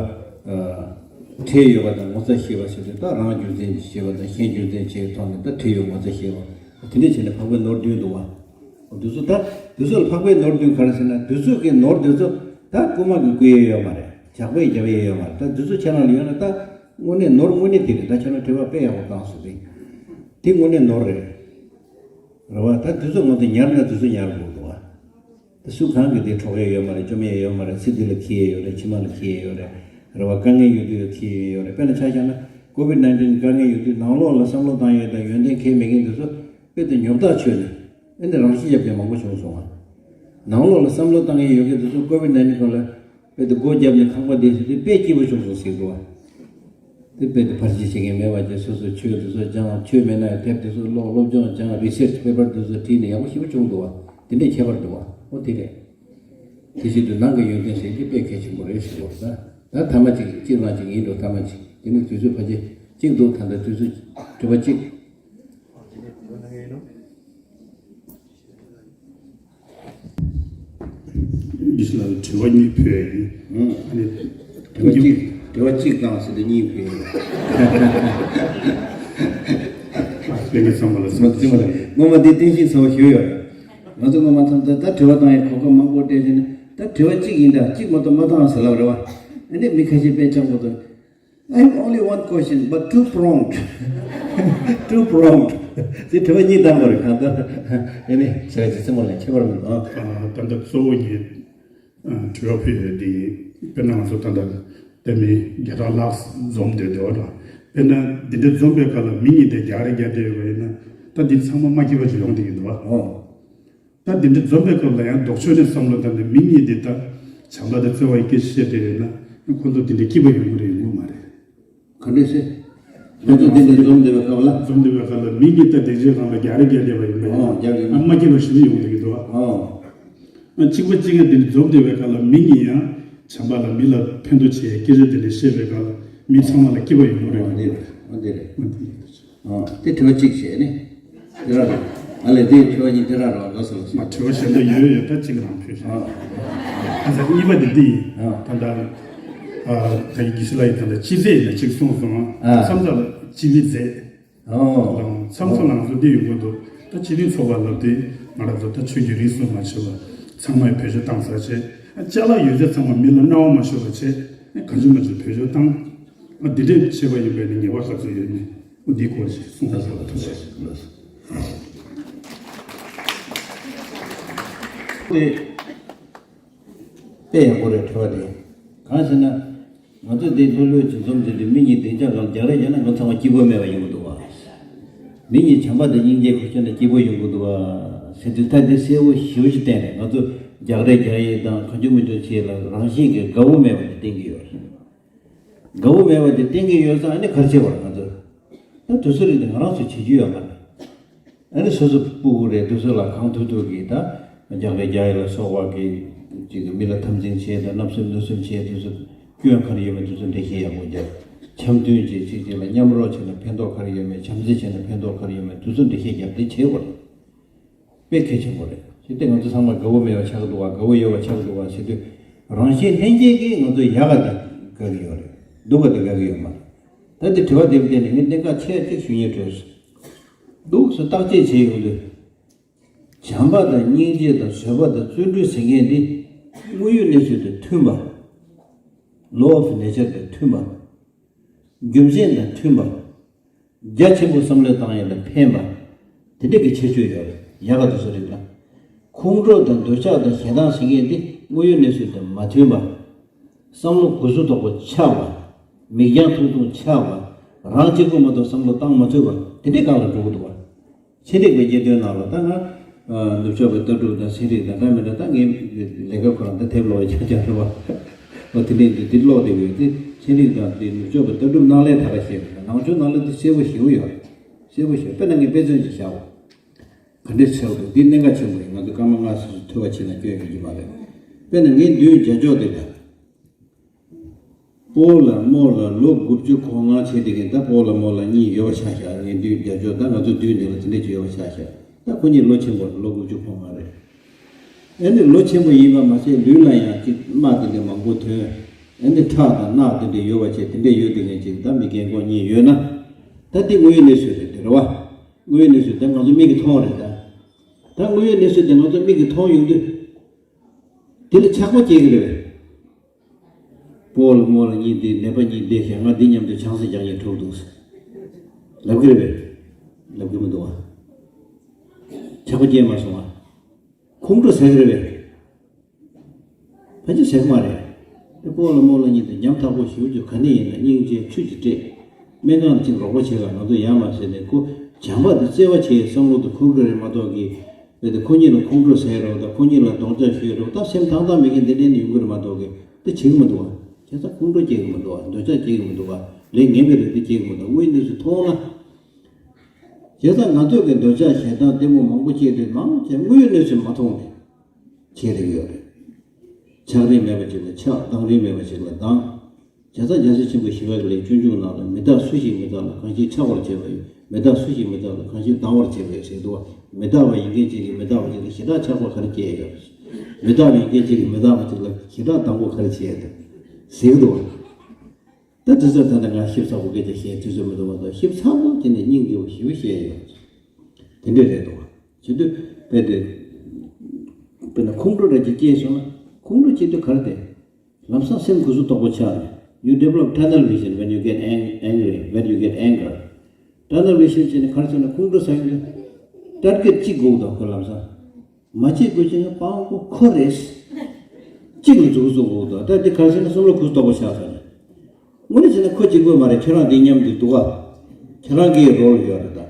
ཨ། ཁྲེལ་ཡོད་པ་དང་ངོ་ཚ་ཤེས་པ་ཟེར་དུས། ད་རང་རྒྱུ་མཚན་ཤེས་པ་དང་གཞན་རྒྱུ་མཚན་ཤེས་པའི་ཐོག་ནས་ད་ཁྲེལ་ཡོད་ངོ་ཚ་ཤེས་པ། དེ་འདྲ་བྱས་ནས་འཕགས་པའི་ནོར་བདུན་འདུག་བ། འདི་ཚོ་ད། འདི་ཚོ་ལ་འཕགས་པའི་ནོར་བདུན་ག་རེ་ཟེར་ན། འདི་ཚོ་གི་ནོར་འདི་ཚོ་ད་རྐུ་མ་གིས་རྐུ་ཡས་ཡོད་མ་རེད། ཇག་པས་རྒྱབ་ཡས་ཡོད་མ་རེད། ད་འདི་ཚོ་ཁྱེད་རང་ལ་ཡོད་ན་ད་དངོས་གནས་ནོར་དངོས་གནས་དེ་རེད། ད་ཁྱེད་རང་དྲི་བ་དཔེ་ཡག་པོ་བཏང་སོང་། དེ་དེ་དངོས་གནས་ནོར་རེད། རེད་བ། ད་འདི་ཚོ་ང་ཚོ་ཉར་ན་འདི་ཚོ་ཉར་དགོས་འདུག་བ། ད་སུ་གང་གིས་དེ་འཕྲོག་ཡས་ཡོད་མ་རེད། བཅོམ་ཡས་ཡོད་མ་རེད། ཚེ་འདི་ལ་འཁྱེར་ཡས་ཡོད་རེད། ཕྱི་མ་ལ་འཁྱེར་ཡས་ཡོད་རེད། རེད་བ། དཀའ་ངལ་ཡོད་དུས་ལ་འཁྱེར་ཡས་ཡོད་རེད། དཔེར་ན་ཆ་བཞག་ན་ཀོ་བིཌ་ནའིན་ཊིན་དཀའ་ངལ་ཡོད་དུས་ནང་ལོགས་ལ་བསམ་བློ་བཏང་ཡས་དང་ཡོན་ཏན་ཁེལ་མེད་མཁན་འདི་ཚོ་དཔེ་དེ་ཉོབ་ཐག་ཆོད་ནས། ཨེ་ནས་རང་ཤི་རྒྱབ་མཁན་མང་པོ་བྱུང་སོང་ང་། ནང་ལོགས་ལ་བསམ་བློ་བཏང་མཁན་ཡོད་མཁན་དེ་ཚོ་ཀོ་བིཌ་ནའིན་ཊིན་སྐབས་ལ་དཔེ་དེ་སྒོ་བརྒྱབ་ནས་ཁང་པ་བསྡད་ཟེར་དུས་དཔེ་སྐྱིད་པོ་བྱུང་སོང་ཟེར་འདུག་བ། དེ་དཔེ་དེ་ཕར་ཕྱིན་བྱེད་མཁན་མེད་པ་བྱས། སོ་སོའི་ཆོས་དེ་ཚོ་སྦྱངས། ཆོས་མེད་ན་ཡང་དེབ་དེ་ཚོ་ཀློག། སློབ་སྦྱོང་སྦྱངས། རི་སར་ཆི་པེ་པར་དེ་ཚོ་བྲིས་ནས་ཡག་པོ་ཞེ་པོ་བྱུང་འདུག་བ། དེ་འདྲའི་ཁྱད་པར་འདུག་བ། ཨོ་དེ་རེད། དེ་བཞིན་དུ་ནང་གི་ཡོན་ཏན་ཟེར་གྱི་དཔེ་གལ་ཆེན་པོ་རེད་ཟེར་བ་ད། ད་ཐ་མ་གཅིག་གཅིག་རང་གཅིག་ཡིན་འགྲོ། ཐ་མ་གཅིག་དེ་ནི་དུས་ཚོད་ཕལ་ཆེར་གཅིག་འདུག་ད་ལྟ་དུས་ཚོད་དྲི་བ་གཅིག་འདི་ལ་དྲི་བ་གཉིས་ཕུལ་ཡིན། ཨང་། ཨ་ནི་དྲི་བ་གཅིག་དྲི་བ་གཅིག་དང་ཟེར་ཏེ་གཉིས་ཕུལ་ཡིན། ལྷན་རྒྱས་ཚང་མ་ལ་སྨོན་ལམ། སྔོན་མ་འདི་བསྟན་བཤིག་ཚ་བོ་ཞུ་ཡོད། ང་ཚོ་སྔོན་མ་ཐམས་ཅད་ད་དྲི་བ་བཏང་ཡའི་གོ་སྐབས་མང་པོ་སྤྲད་བྱས་ནས། ད་དྲི་བ་གཅིག་ཡིན་ད་གཅིག་མ་གཏོགས་མ་བཏང་ཟེར་ལབ་རེད་བ། ཨ་ནི་མི་ཁ་ཤས་དཔེ་ཆ་མ་གཏོགས། I have only one question, but two pronged. Two pronged. དེ་དྲི་བ་གཉིས་བཏང་དགོས་རེད་གང་ལྟར། ཨེ་ནི་ཟེར་བ་ཅིག་སེམས་པ་ལ་ཁྱད་པར་མི་འདུག་ཨ། ད་ལྟ་གཙོ་བོ་ཉིད་དྲི་བ་ཕུལ་ཡོད་དེ། དཔེར་ན་ང་ཚོ་ད་ལྟ་དེ་མི་བརྒྱ་ཕྲག་ལྷག་འཛོམས་བསྡད་འདུག་ར། དཔེར་ན་འདི་འདྲ་འཛོམས་པའི་སྐབས་ལ་མི་གཉིས་དེ་རྒྱག་རེས་རྒྱག་བསྡད་ཡོད་པ་ཡིན་ན། ད་འདི་ཚང་མ་མ་སྐྱིད་པ་ཞིག་ཡོང་བསྡད་ཀྱི་འདུག་བ། ཨོ། ད་འདི་འདྲ་འཛོམས་པའི་སྐབས་ལ་ཡང་ལྡོག་ཕྱོགས་ནས་བསམ་བློ་བཏང་ནས་མི་གཉིས་འདི་ད་བྱམས་པ་དང་བརྩེ་བ་ཡི་སྐད་ཆ་བཤད་བསྡད་ཡོད་ན་ཁོ་ཚོ་འདི་འདྲ་སྐྱིད་པ་ཡོང་གི་རེད། ཡོང་གི་མ་རེད། ག་འདྲས་སེ། ང་ཚོ་འདི་འདྲ་འཛོམས་བསྡད་པའི་སྐབས་ལ། འཛོམས་བསྡད་པའི་སྐབས་ལ་མི་གཉིས་ད་དེ་རྗེས་གང་ལ་རྒྱག་རེས་རྒྱག་བསྡད་པ་ཡིན་པས། ཨོ། རྒྱག་རེས། ཨ། མ་སྐྱིད་པ་ཞིག་ཡོང་བསྡད་ཀྱི་འདུག་ཨ། ཨོ། ཨ། གཅིག་པ་གཅིག་ཡང་དེ་འདྲ་འཛོམས་བསྡད་པའི་སྐབས་ལ་མི་གཉིས་ཡང་བྱམས་པ་ལ་མི་ལ་ཕན་ཐོགས་བྱེད་ཡའི་སྐད་ཆ་དེ་འདྲ་བཤད་པའི་སྐབས་ལ་མི་ཚང་མ་ལ་སྐྱིད་པ་ཡོང་གི་རེད། ཨོ་དེ་རེད། ཨོ་དེ་རེད། ཨོ་དེ་རེད། ཨ། དེ་དྲི་བ་གཅིག་བྱས་ནས། དེ་ར་རེད། ཨ་ལས་དེའི་དྲི་བ་གཉིས་དེ་ར་རེད་བ། ལགས་སོ་ལགས་སོ། མ་དྲི་བ་གཞན་དག་ཡོད་ཡོད་ད་གཅིག་རང་ཕུལ་ཤག་ཨ། ཨ་ས་གཉིས་པ་དེ་འདི་ཡིན། ཨ། ད་ལྟ་ཨ་ད་ཡིན་དགེ་བཤེས་ལགས་ཡིན། ད་ལྟ་སྤྱི་ཚེས་ཡིན་ན་གཅིག་གསུངས་སོང་། ཨ། མཚམས་མཚམས་ལ་སྤྱི་བོའི་རྫས། ཨོ། ལའང་མཚམས་མཚམས་ལ་ང་ཚོ་འདི་ཡོང་གི་འདུག་ད་སྤྱི་མཐུན་ཚོགས་པ་ལབ་དེ་ང་རང་ཚོ་ད་ཆོས་ཀྱི་རིགས་སུ་མ་ཆད་པ་ཚང་མས་བེད་སྤྱོད་བཏང་ས་བྱས། ཅ་ལག་ཡོད་ཚད་ཚང་མ་མི་ལ་སྣང་བ་མ་ཤོར་བ་བྱས། གང་བྱུང་མང་བྱུང་བེད་སྤྱོད་བཏང་། ཨ་འདི་འདྲས་བྱས་པ་ཡིན་པས་ནི་ཉེས་པ་ག་ཚོད་ཡོད་མེད། འོ་འདིའི་སྐོར་ཞིག་གསུངས་ཐུབ་ས་ལ་ཐུགས་རྗེ་ཆེ། དཔེ་ཡག་པོ་རེད། དྲི་བ་དེ་གང་ཟེར་ན། ང་ཚོས་འདི་ལྷོད་ལྷོད་ཅིག་འཛོམས་ཟིན་དུས་མི་གཉིས་སྡིངས་ཆ་སྒང་རྒྱག་རེས་བྱས་ན་ང་ཚང་མ་སྐྱིད་པོ་མེད་པ་ཡོང་གི་འདུག་བ། མི་གཉིས་བྱམས་པ་དང་སྙིང་རྗེ་ཁུར་ཤོར་ན་སྐྱིད་པོ་ཡོང་གི་འདུག་བ་ཟེར་དུས། ད་འདི་གསལ་པོ་ཞེ་པོ་ཅིག་བསྟན་རེད། ང་ཚོ་རྒྱག་རེས་རྒྱག་ཡས་དང་གང་བྱུང་མང་བྱུང་བྱས་ལ་རང་བཞིན་གྱིས་དགའ་བོ་མེད་པ་དེ་བསྟན་གྱི་ཡོད་རེད། དགའ་བོ་མེད་པ་དེ་བསྟན་གྱི་ཡོད་ཙང་ཨ་ནི་ག་རེ་བྱེད་དགོས་རེད། ང་ཚོ་ད་དུས་ཚོད་རིང་དེ་ང་རང་ཚོས་བྱེད་རྒྱུ་ཡོད་མ་རེད། ཨ་ནི་སོ་སོ་སྤུ་གུ་རེད། དུས་ཚོད་ལ་གང་ཐུབ་ཐུབ་ཀྱིས་ད་རྒྱག་རེས་རྒྱག་ཡས་ལ་སོགས་པ་གི་ཅིག་གི་མི་ལ་འཐབ་འཛིང་བྱས་དང་བརྣབ་སེམས་གནོད་སེམས་བྱས། དུས་ཚོད་སྐྱོན་ག་རེ་ཡོད་མེད་དུས་ཚོད་འགྲེལ་བཤད་ཡག་པོ་རྒྱབ། འཆམ་མཐུན་བྱས། གཅིག་གཅིག་ལ་མཉམ་རོགས་བྱས་ན་ཕན་ཐོགས་ག་རེ་ཡོད་མེད། བྱམས་བརྩེ་བྱས་ན་ཕན་ཐོགས་ག་རེ་ཡོད་མེད་དུས་ཚོད་འགྲེལ་བཤད་རྒྱབ་དེ་བྱེད་དགོས་རེད། དཔེ་གལ་ཆེན་པོ་རེད། ཞེས་ཏེ་ང་ཚོ་ཚང་མ་དགའ་བོ་མེད་པ་ཆགས་འདུག་བ། དགའ་བོ་ཡོད་པ་ཆགས་འདུག་བ་ཟེར་དུས། རང་བཞིན་ལྷན་སྐྱེས་ཀྱིས་ང་ཚོ་ཡག་ག་དེ་དགའ་གི་ཡོད་རེད། སྡུག་ག་དེ་དགའ་གི་ཡོད་མ་རེད། ད་འདི་དྲི་བ་དེར་བརྟེན་ནས་ངས་གནད་འགག་ཆེ་གཅིག་ཞུ་སྙིང་བྲོས་སོང་། འདུག་སེ་བརྟག་དཔྱད་བྱས་ཡོང་དུས། བྱམས་པ་དང་སྙིང་རྗེ་དང་བཟོད་པ་དང་བརྩོན་འགྲུས་ཟེར་མཁན་འདི་དངོས་ཡོད་གནས་ཚུལ་དང་མཐུན་པ། Law of nature དང་མཐུན་པ། རྒྱུ་མཚན་དང་མཐུན་པ། རྒྱ་ཆེན་པོ་བསམ་བློ་བཏང་ཡས་ལ་ཕན་པ། དེ་འདྲ་གི་ཁྱད་ཆོས་ཡོད་རེད། ཡག་ག་དེ་ཚོ་རེད་ལ། ཁོང་ཁྲོ་དང་འདོད་ཆགས་དང་ཞེ་སྡང་ཟེར་མཁན་འདི་དངོས་ཡོད་གནས་ཚུལ་དང་མ་མཐུན་པ། བསམ་བློ་གུ་ཟུག་དོག་པོ་ཆགས་པ། མིག་རྒྱང་ཐུང་ཐུང་ཆགས་པ། རང་གཅིག་པུ་མ་གཏོགས་བསམ་བློ་བཏང་མ་ཐུབ་པ། དེ་འདྲའི་སྒང་ལ་འགྲོ་གི་འདུག་བ། ཚན་རིག་པའི་གནད་དོན་ནང་ལ་ད་ང་ནུབ་ཕྱོགས་པའི་ལྟ་གྲུབ་དང་ཚན་རིག་དང་འདྲ་མི་འདྲ། ད་ངའི་ལས་ཀ་ཁོ་རང་ད་དེབ་ཀློག་ཡ་ཆ་ཆ་རེད་བ། འོ་དེ་ནས་འདི་འདི་ཀློག་བསྡད་ཡོད་དེ། ཚན་རིག་དང་དེ་ནུབ་ཕྱོགས་པའི་ལྟ་གྲུབ་ནང་ལས་ད་ག་བཤད་པ་ནང་ཆོས་ནང་ལ་དེ་གསལ་པོ་ཞེ་པོ་ཡོད་རེད། གསལ་པོ་ཞེ་པོ། དཔེར་ན་ངས་དཔེ་མཚོན་ཅིག་བཞག་པ། ག་འདྲས་ཆགས་འདུག་འདི་གནད་འགག་ཆེན་པོ་རེད། ང་ཚོ་སྐར་མ་ལྔ་སོ་སོ་ཐོས་པ་བྱས་ན་སྐྱོན་ཡོང་གི་མ་རེད། དཔེར་ན་ངའི་མདུན་རྒྱ་ཅོག་དེ་ལ། སྤོ་ལགས་རྨོ་ལགས་ལོ་དགུ་བཅུ་གོ་ལྔ་བྱས་དེ་གིན། ད་སྤོ་ལགས་རྨོ་ལགས་གཉིས་ཡོད་པ་ཆ་བཞག་ངའི་མདུན་རྒྱབ་ཕྱོགས། ད་ང་ཚོ་མདུན་འདི་ལ་དེ་འདྲས་ཅིག་ཡོད་པ་ཆ་བཞག་ད་ཁོ་གཉིས་ལོ་ཆེན་པོ་རེད། ལོ་དགུ་བཅུ་གོ་ལྔ་རེད། ཨ་ནི་ལོ་ཆེན་པོ་ཡིན་པ་མ་ཟད་ལུས་ལ་ཡང་ཅིག་རྨ་དེ་འདྲས་མང་པོ་ཐོན། ཨ་ནི་ཁྲག་དང་རྣག་དེ་འདྲས་ཡོད་པ་བྱས། དེ་འདྲས་ཡོད་དེ་གིན་ཅིག་ད་མི་རྒན་གོག་གཉིས་ཡོད་ན། ད་དེ་དངོས་ཡོད་གནས་ཚུལ་རེད། དེ་རེད་བ། དངོས་ཡོད་གནས་ཚུལ་དེ་ང་ཚོ་མིག་གིས་མཐོང་རེད་ད། ད་དངོས་ཡོད་གནས་ཚུལ་དེ་ང་ཚོ་མིག་གིས་མཐོང་ཡོང་དུས། དེ་ལ་ཆགས་པ་སྐྱེ་གི་རེད་པས། སྤོ་ལགས་རྨོ་ལགས་གཉིས་དེ་ནད་པ་གཉིས་བསྡད་ཤག་ང་འདི་མཉམ་དུ་ཆང་ས་རྒྱག་མཁན་འགྲོ་གི་འདུག་ཟེར་ལབ་གི་རེད་པས། ལབ་གི་མི་འདུག་བ། ཆགས་པ་སྐྱེས་མ་སོང་བ། ཁོང་ཁྲོ་ཟ་གི་རེད་པས། ཕལ་ཆེར་ཟ་གི་མ་རེད། དེ་སྤོ་ལགས་རྨོ་ལགས་གཉིས་དེ་འཇམ་ཐག་པོ་ཞེ་པོ་ཅིག་ག་ནས་ཡིན་ན་སྙིང་རྗེ་ཚུལ་གྱིས་སྤྲད། སྨན་ཁང་ལ་ཅིག་རོགས་པ་བྱེད་ལ་ང་ཚོ་ཡར་མར་ཟེར་ནས། ཁོ་བྱམས་པ་དེ་བརྩེ་བ་བྱེད་བསམ་བློ་དེ་འཁོར་གི་རེད་མ་གཏོགས་ཀྱི། རེད་དེ། ཁོ་གཉིས་ལ་ཁོང་ཁྲོ་ཟ་ཡ་རོགས་དང་། ཁོ་གཉིས་ལ་རྡོག་རྩ་གཞུ་ཡ་རོགས་དང་། སེམས་ཐང་ཐང་མེད་མཁན་དེ་འདྲ་ནི་ཡོང་གི་རེད་མ་གཏོགས་ཀྱི་དེ་བྱེད་ཀྱི་མི་འདུག་བ། བྱས་ཙང་ཁོང་ཁྲོ་སྐྱེ་གི་མི་འདུག་བ། འདོད་ཆགས་སྐྱེ་གི་མི་འདུག་བ། ལས་ངན་པའི་རེ་འདུན་སྐྱེ་གི་མི་འདུག་དངོས་ཡོད་གནས་ཚུལ་མཐོང་ན། བྱས་ཙང་ང་ཚོས་ཀྱི་འདོད་ཆགས་ཞེ་སྡང་གཏི་མུག་མང་པོ་སྐྱེས་དུས། མང་ཆེ་དངོས་ཡོད་གནས་ཚུལ་མ་མཐོང་ནས་བྱས་བསྡད་ཀྱི་ཡོད་རེད། ཆགས་རིན་མེད་པ་ཅིག་ལ་ཆགས། སྡང་རིན་མེད་པ་ཅིག་ལ་སྡང་། བྱས་ཙང་རྒྱལ་སྲས་ཆེན་པོ་ཞི་བ་ལྷའི་སྤྱོད་འཇུག་ནང་ལ། མི་རྟག་སུ་ཞིག་མི་རྟག་ལ། གང་ཞིག་ཆགས་པར་བྱེད་པ་ཡོད། མི་རྟག་སུ་ཞིག་མི་རྟག་ལ། གང་ཞིག་སྡང་བར་བྱེད་པ་ཡོད་ཟེར་འདུག་བ། མི་རྟག་པ་ཡིན་མཁན་ཅིག་གིས་མི་རྟག་པ་ཅིག་ལ་ཞེ་དྲག་ཆགས་པ་ག་རེ་སྐྱེ་ཡོད། མི་རྟག་པ་ཡིན་མཁན་ཅིག་གིས་མི་རྟག་པ་ཅིག་ལ་ཞེ་དྲག་སྡང་པོ་ག་རེ་བྱེད་ཡོད་ཟེར་འདུག་བ། ད་དེ་ཚོ་ད་ལྟ་ང་ཞིབ་ཚགས་པོ་སྐད་ཆ་བཤད་དུས་ཚོད་མི་འདུག་མ་གཏོགས། ཞིབ་ཚགས་པོ་བྱས་ནས་སྙིང་རྗེ་པོ་ཞེ་པོ་བཤད་ཡོད། དེ་འདྲས་རེད་འདུག་བ། བྱེད་དུས་དཔེ་དེ། དཔེར་ན་ཁོང་ཁྲོ་འདྲ་ཅིག་སྐྱེས་སོང་ན། ཁོང་ཁྲོ་སྐྱེ་དུས་ག་རེ་དེ། ལམ་སང་སེམས་གུ་ཟུག་དོག་པོ་ཆགས་ནས། You develop tunnel vision when you get ang- angry, when you get anger. Tunnel vision བྱས་ནས་ག་རེ་ཟེར་ན། ཁོང་ཁྲོ་ཟ་ཡོང་དུས་ཊར་གེཊ་གཅིག་དགོས་འདུག་ཁོ་ལམ་སང་། མ་བྱེད་དགོས་བྱས་ན་སྤང་པོ་ཁོ་རེད། གཅིག་ལ་འཛུགས་འཛུགས་འོག་ཏུ། ད་འདི་ག་རེ་ཟེར་ན་བསམ་བློ་གུ་དོག་པོ་ཆགས་ས་རེད། དངོས་གནས་བྱས་ན་ཁོ་གཅིག་པོ་མ་རེད། ཁྱེད་རང་འདི་མཉམ་དུ་འདུག་ག་ཁྱེད་རང་གི་རོལ་ཡོད་རེད་ད།